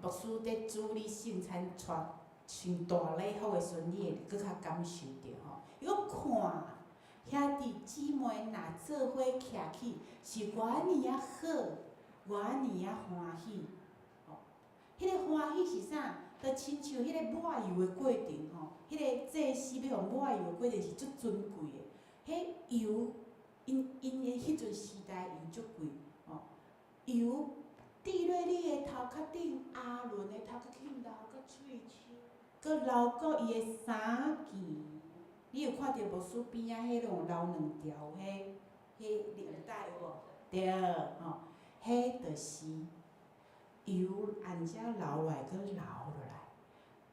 牧師佇主日聖餐帶穿大禮服的時陣，你會閣較感受著吼。伊講看，兄弟姊妹若做伙徛起，是偌爾仔好，偌爾仔歡喜。吼，彼個歡喜是啥？就親像彼個抹油的過程吼，彼個祭司欲予抹油的過程是足尊貴的。彼油，𪜶𪜶的彼陣時代油足貴，吼，油滴落你的頭殼頂，亞倫的頭殼頂流到喙鬚，閣流到伊的衫肩。你有看著牧師邊仔彼種留兩條彼彼領帶有無？對，吼，彼就是油按遮流落來，閣流落來。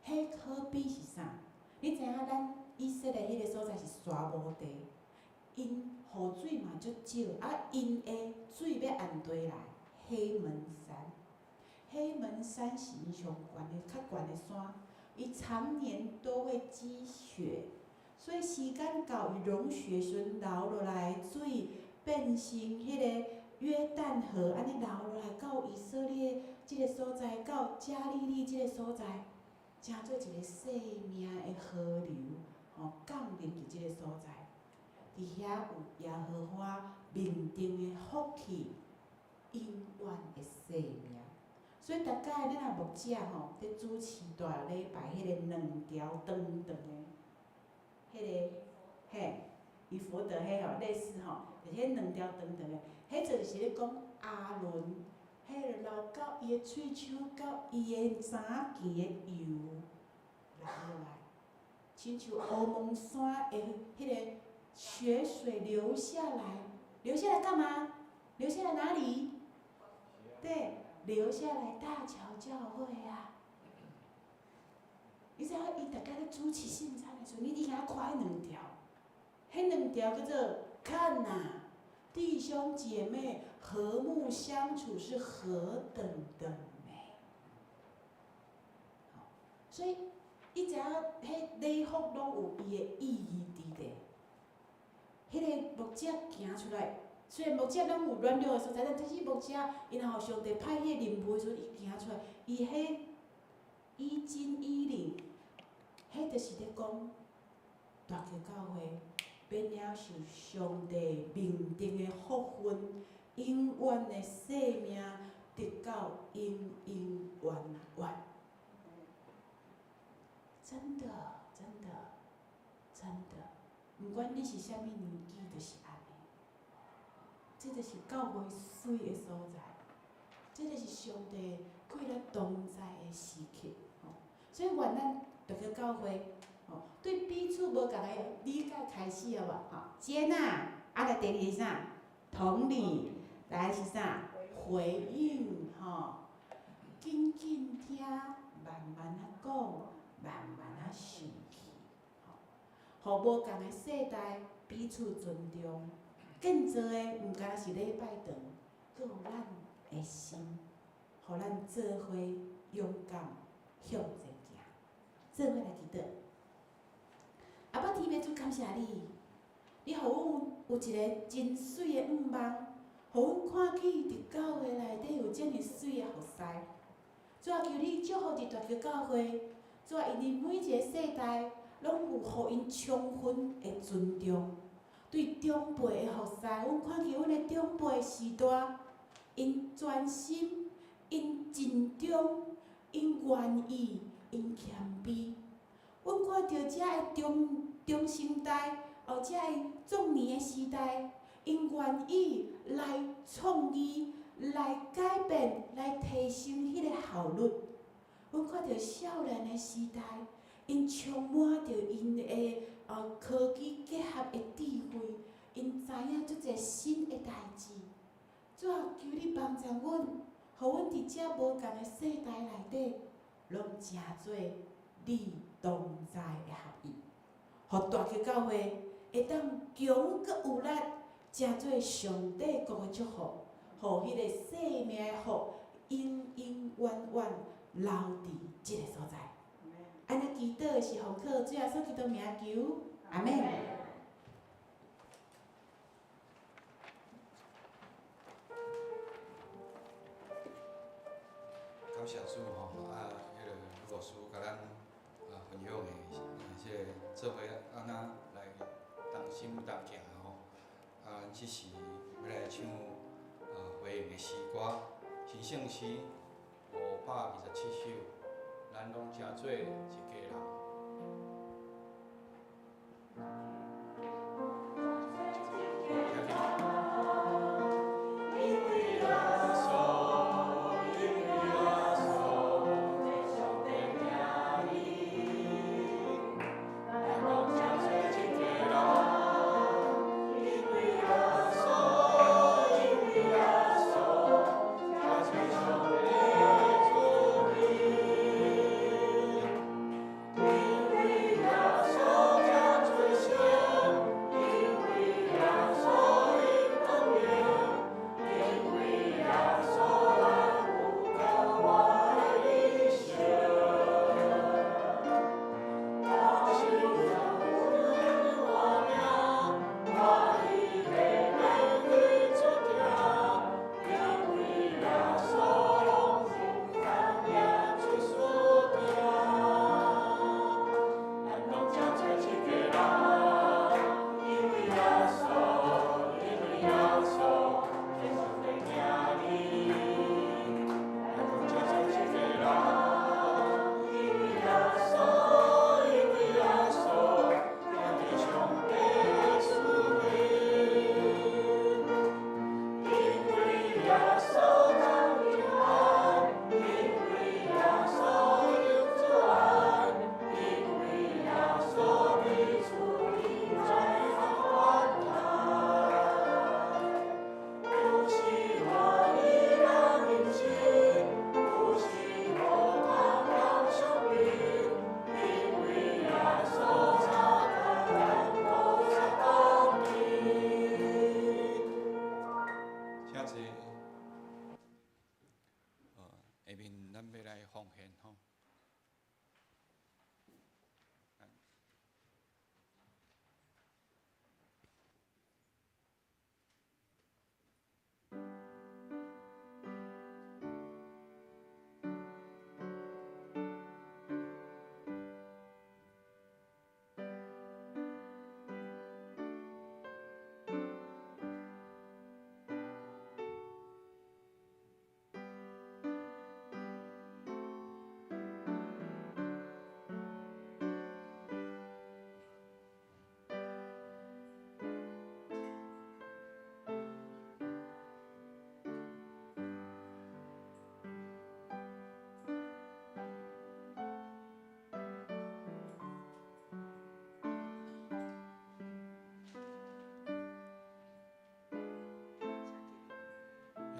彼好比是啥？你知影咱以色列彼個所在是沙漠地，𪜶雨水嘛足少，啊，𪜶的水欲按佗來？黑門山，黑門山是𪜶上懸的、較懸的山，伊常年都會積雪，所以時間到伊融雪時陣流落來的水變成彼個約旦河，按呢流落來到以色列這個所在，到加利利這個所在，成做一個生命的河流，吼，降臨佇這個所在。佇遐有耶和華命定的福氣，永遠的生命。所以，逐擺咱若牧者吼，佇主持大禮拜，彼個兩條長長的，彼個嘿，以弗得彼吼，類似吼，就彼兩條長長的，彼就是咧講亞倫，彼個流到伊的喙鬚到伊的衫肩的油流落來，親像烏蒙山的彼個雪水流下來，流下來幹嘛？流下來哪裡？對，留下來大橋教會啊！你知影伊逐擺咧主持聖餐的時陣，你應該看彼兩條，彼兩條叫做看哪，弟兄姐妹和睦相處是何等的美。所以你知影，彼禮服攏有伊的意義佇咧。彼個牧者行出來，雖然牧者攏有軟弱的所在，但是牧者𪜶若予上帝派彼個任務的時陣，伊行出來，伊彼衣襟衣領，彼就是咧講大橋教會欲領受上帝命定的福分，永遠的生命，直到永永遠遠。真的，真的，真的，毋管你是啥物年紀，就是按呢。這就是教會媠的所在，這就是上帝與咱同在的時刻。吼，所以願咱大家教會，吼，對彼此無仝的理解開始，好無？吼，接納，啊來第二個是啥？同理，來是啥？回應，吼，緊緊聽，慢慢仔講，慢慢仔生氣，吼，予無仝的世代彼此尊重。建造的毋干焦是禮拜堂，閣有咱的心，予咱做伙勇敢向前行，做伙來祈禱。阿爸天父主感謝你，你予阮有一个真媠的願望，予阮看見佇教會內底有遮爾媠的服侍。主啊，求你祝福佇大橋教會，主啊，因為每一个世代攏有予𪜶充分的尊重。對長輩的服侍，阮看見阮的長輩時代，𪜶專心，𪜶盡忠，𪜶願意，𪜶謙卑。阮看著遮的中中生代，或者的壯年的時代，𪜶願意來創意、來改變、來提升彼个效率。阮看著少年的時代，𪜶充滿著𪜶的科技結合的智慧，𪜶知影足濟新的代誌。主啊，求你幫助阮，予阮佇遮無仝的世代內底，攏成做你同在的合一，予大彊教會會當強閣有力，成做上帝國的祝福，予彼个生命的福永永遠遠留佇這个所在。按呢祈禱是奉靠主耶穌基督名求，阿們。感謝主吼，啊，彼个牧師共咱分享的，這个做伙按怎來同心同行吼。啊，咱這時欲來唱回應的詩歌，神聖詩527首，咱攏成做一家人。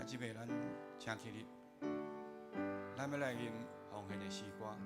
這擺咱請起立，咱欲來吟奉獻的詩歌。阿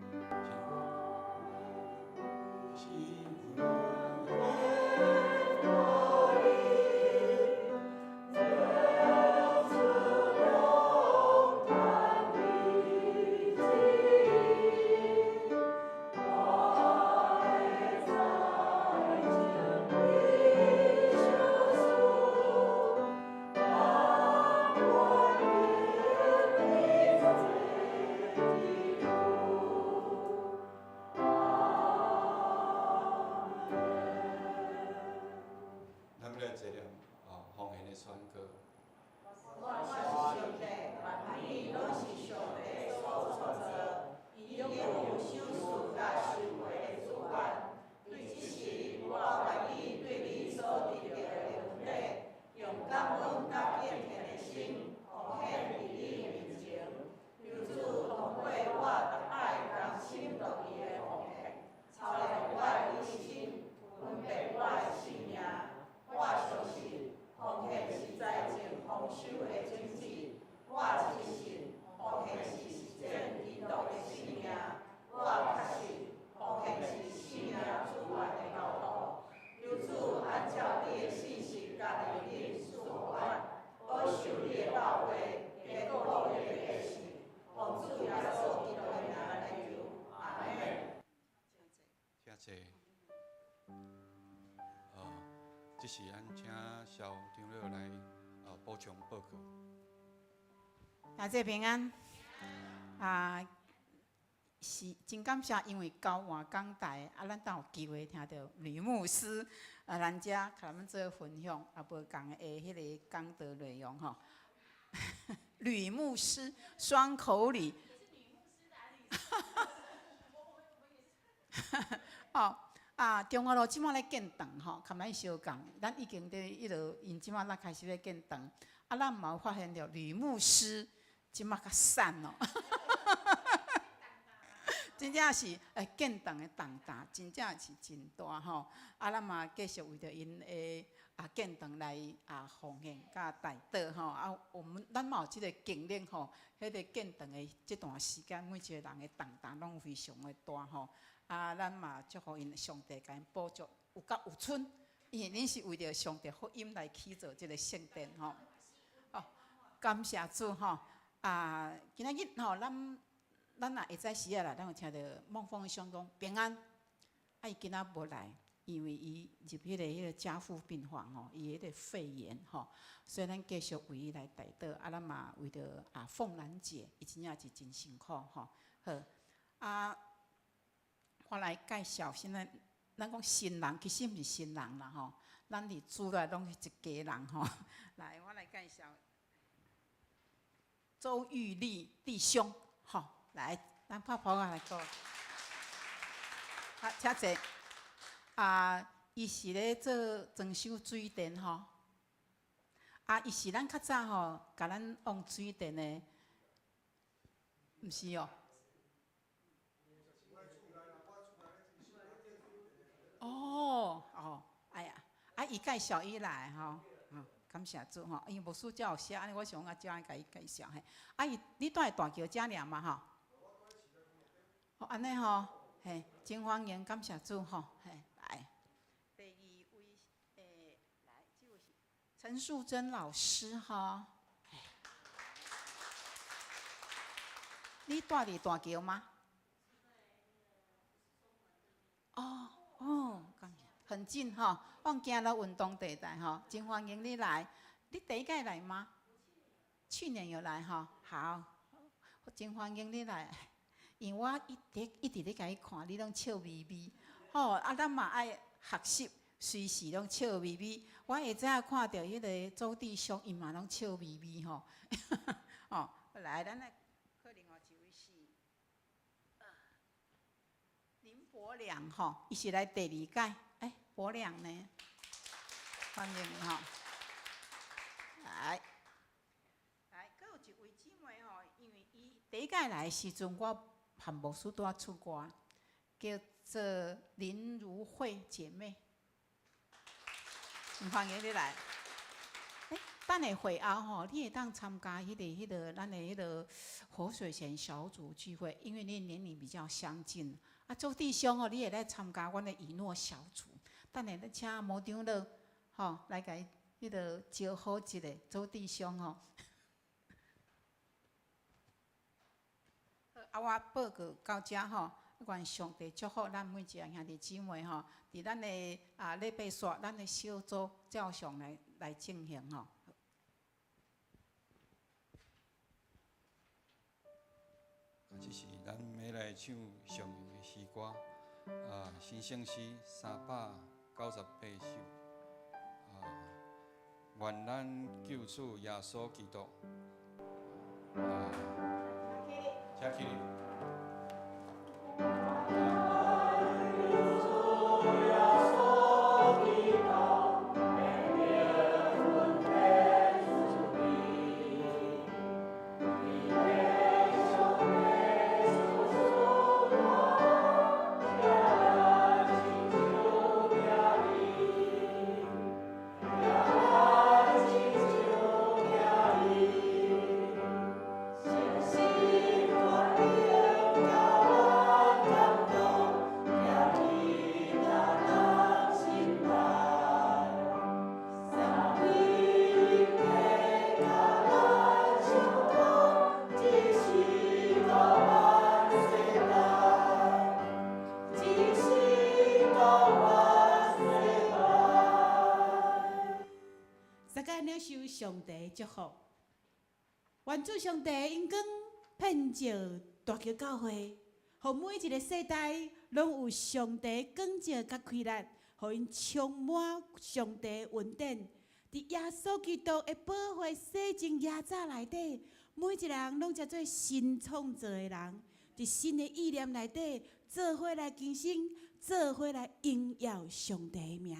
是咱請蕭長老來補充報告。大家平安。啊，是真感謝，因為交換講台，啊，咱當有機會聽著呂牧師啊，咱遮共咱做分享，也無仝的彼个講道內容吼。呂牧師雙口呂。哦，啊，中華路這馬咧建堂吼，含咱相仝，咱已經佇彼落，𪜶這馬咱開始咧建堂，啊，咱嘛有發現著呂牧師這馬較瘦哦。真正是建堂的重擔，真正是真大吼。啊，咱嘛繼續為著𪜶的建堂來奉獻佮代禱吼。啊，我們咱嘛有這个經歷吼，彼个建堂的這段時間，每一個人的重擔攏非常的大吼。啊，咱嘛祝福𪜶，上帝共𪜶補足，有夠有剩，因為恁是為著上帝福音來起造這个聖殿吼。哦，感謝主吼。啊，今仔日吼，咱若會早時仔啦，咱有聽著孟鳳兄講平安，啊，伊今仔無來，因為伊入彼个加護病房吼，伊彼个肺炎吼，所以咱繼續為伊來代禱，啊，咱嘛為著鳳蘭姐，伊真正是真辛苦吼。好，啊，我來介紹，現在咱講新人，其實毋是新人啦吼，咱佇主內攏是一家人吼。來，我來介紹周玉麗弟兄，吼。來，咱拍拍來講。啊，請坐。啊，伊是咧做裝修水電吼。啊，伊是咱較早吼，共咱往水電的，毋是哦。哦哦，哎呀，啊，伊介紹伊來吼，感謝主吼，因為牧師遮有寫，按呢我想我照按共伊介紹嘿。啊，伊你住佇大橋遮爾嘛吼？哦，按呢吼，嘿，真歡迎，感謝主吼，嘿，來。第二位，來，這位是陳素貞老師吼。你住佇大橋嗎？哦哦，很近吼，往行到運動地帶吼，真歡迎你來。你第一屆來嗎？去年有來吼，好，真歡迎你來。因為我一直一直咧共伊看，你攏笑眯眯，吼啊，咱嘛愛學習，隨時攏笑眯眯。我會早看著彼个周弟兄，伊嘛攏笑眯眯吼。哦，來，咱來看另外一位是林伯良吼，伊是來第二屆，欸，伯良呢？歡迎你吼。來，來，閣有一位姊妹吼，因為伊第一屆來的時陣，我和牧師拄仔出外，叫做林如慧姐妹，歡迎你來。欸，等下會後吼，你會當參加彼个咱的彼个活水泉小組聚會，因為你年齡比較相近。啊，周弟兄哦，你會來參加阮的以諾小組。等下咱請摩長老吼來共伊彼个招呼一下周弟兄吼。啊，我報告到遮吼，願上帝祝福咱每一個兄弟姊妹吼，佇咱的禮拜煞，咱的小組照常來進行吼。啊，這是咱欲來唱上榮的詩歌，啊，新生詩398首，啊，願咱救主耶穌基督，啊。請起立。 Thank you. 上帝的祝福。願主上帝榮光遍照大橋教會，予每一个世代攏有上帝光照佮開力，予𪜶充滿上帝恩典。佇耶穌基督的寶血洗淨耶早內底，每一个人攏成做新創造的人，佇新的意念內底，做伙來更新，做伙來榮耀上帝的名。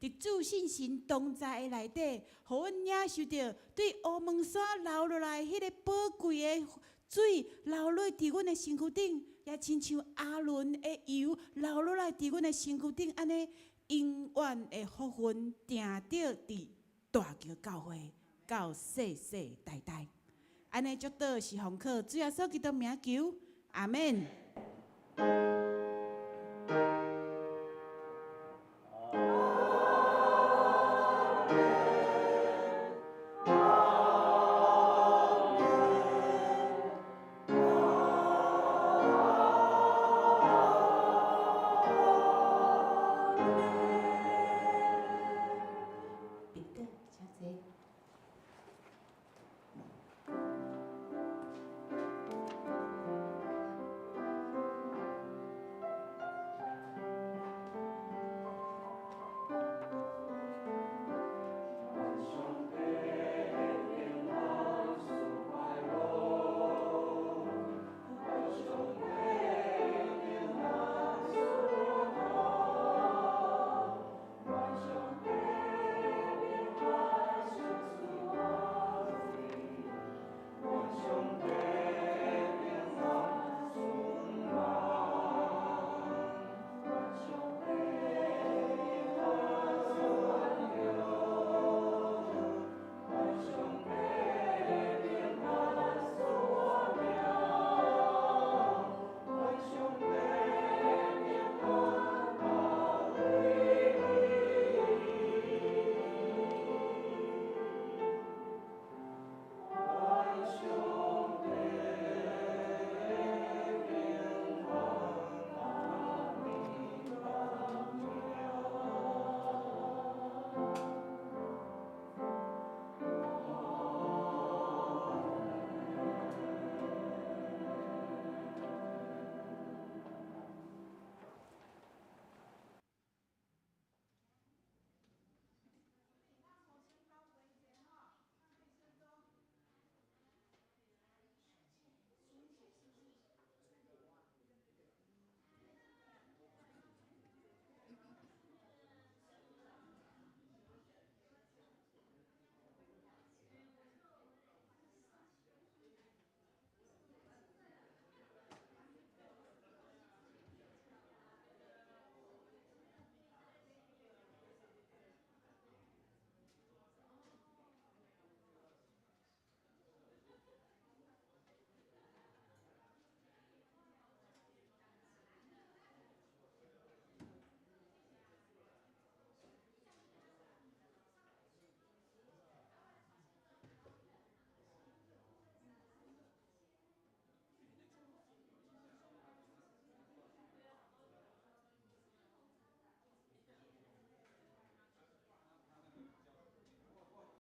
佇主聖神同在的內底，予阮領受著對烏門山流落來彼个寶貴的水流落佇阮的身軀頂，也親像亞倫的油流落來佇阮的身軀頂，按呢永遠的福分定著佇大橋教會到世世代代。按呢祝禱是奉靠主耶穌基督名求，阿門。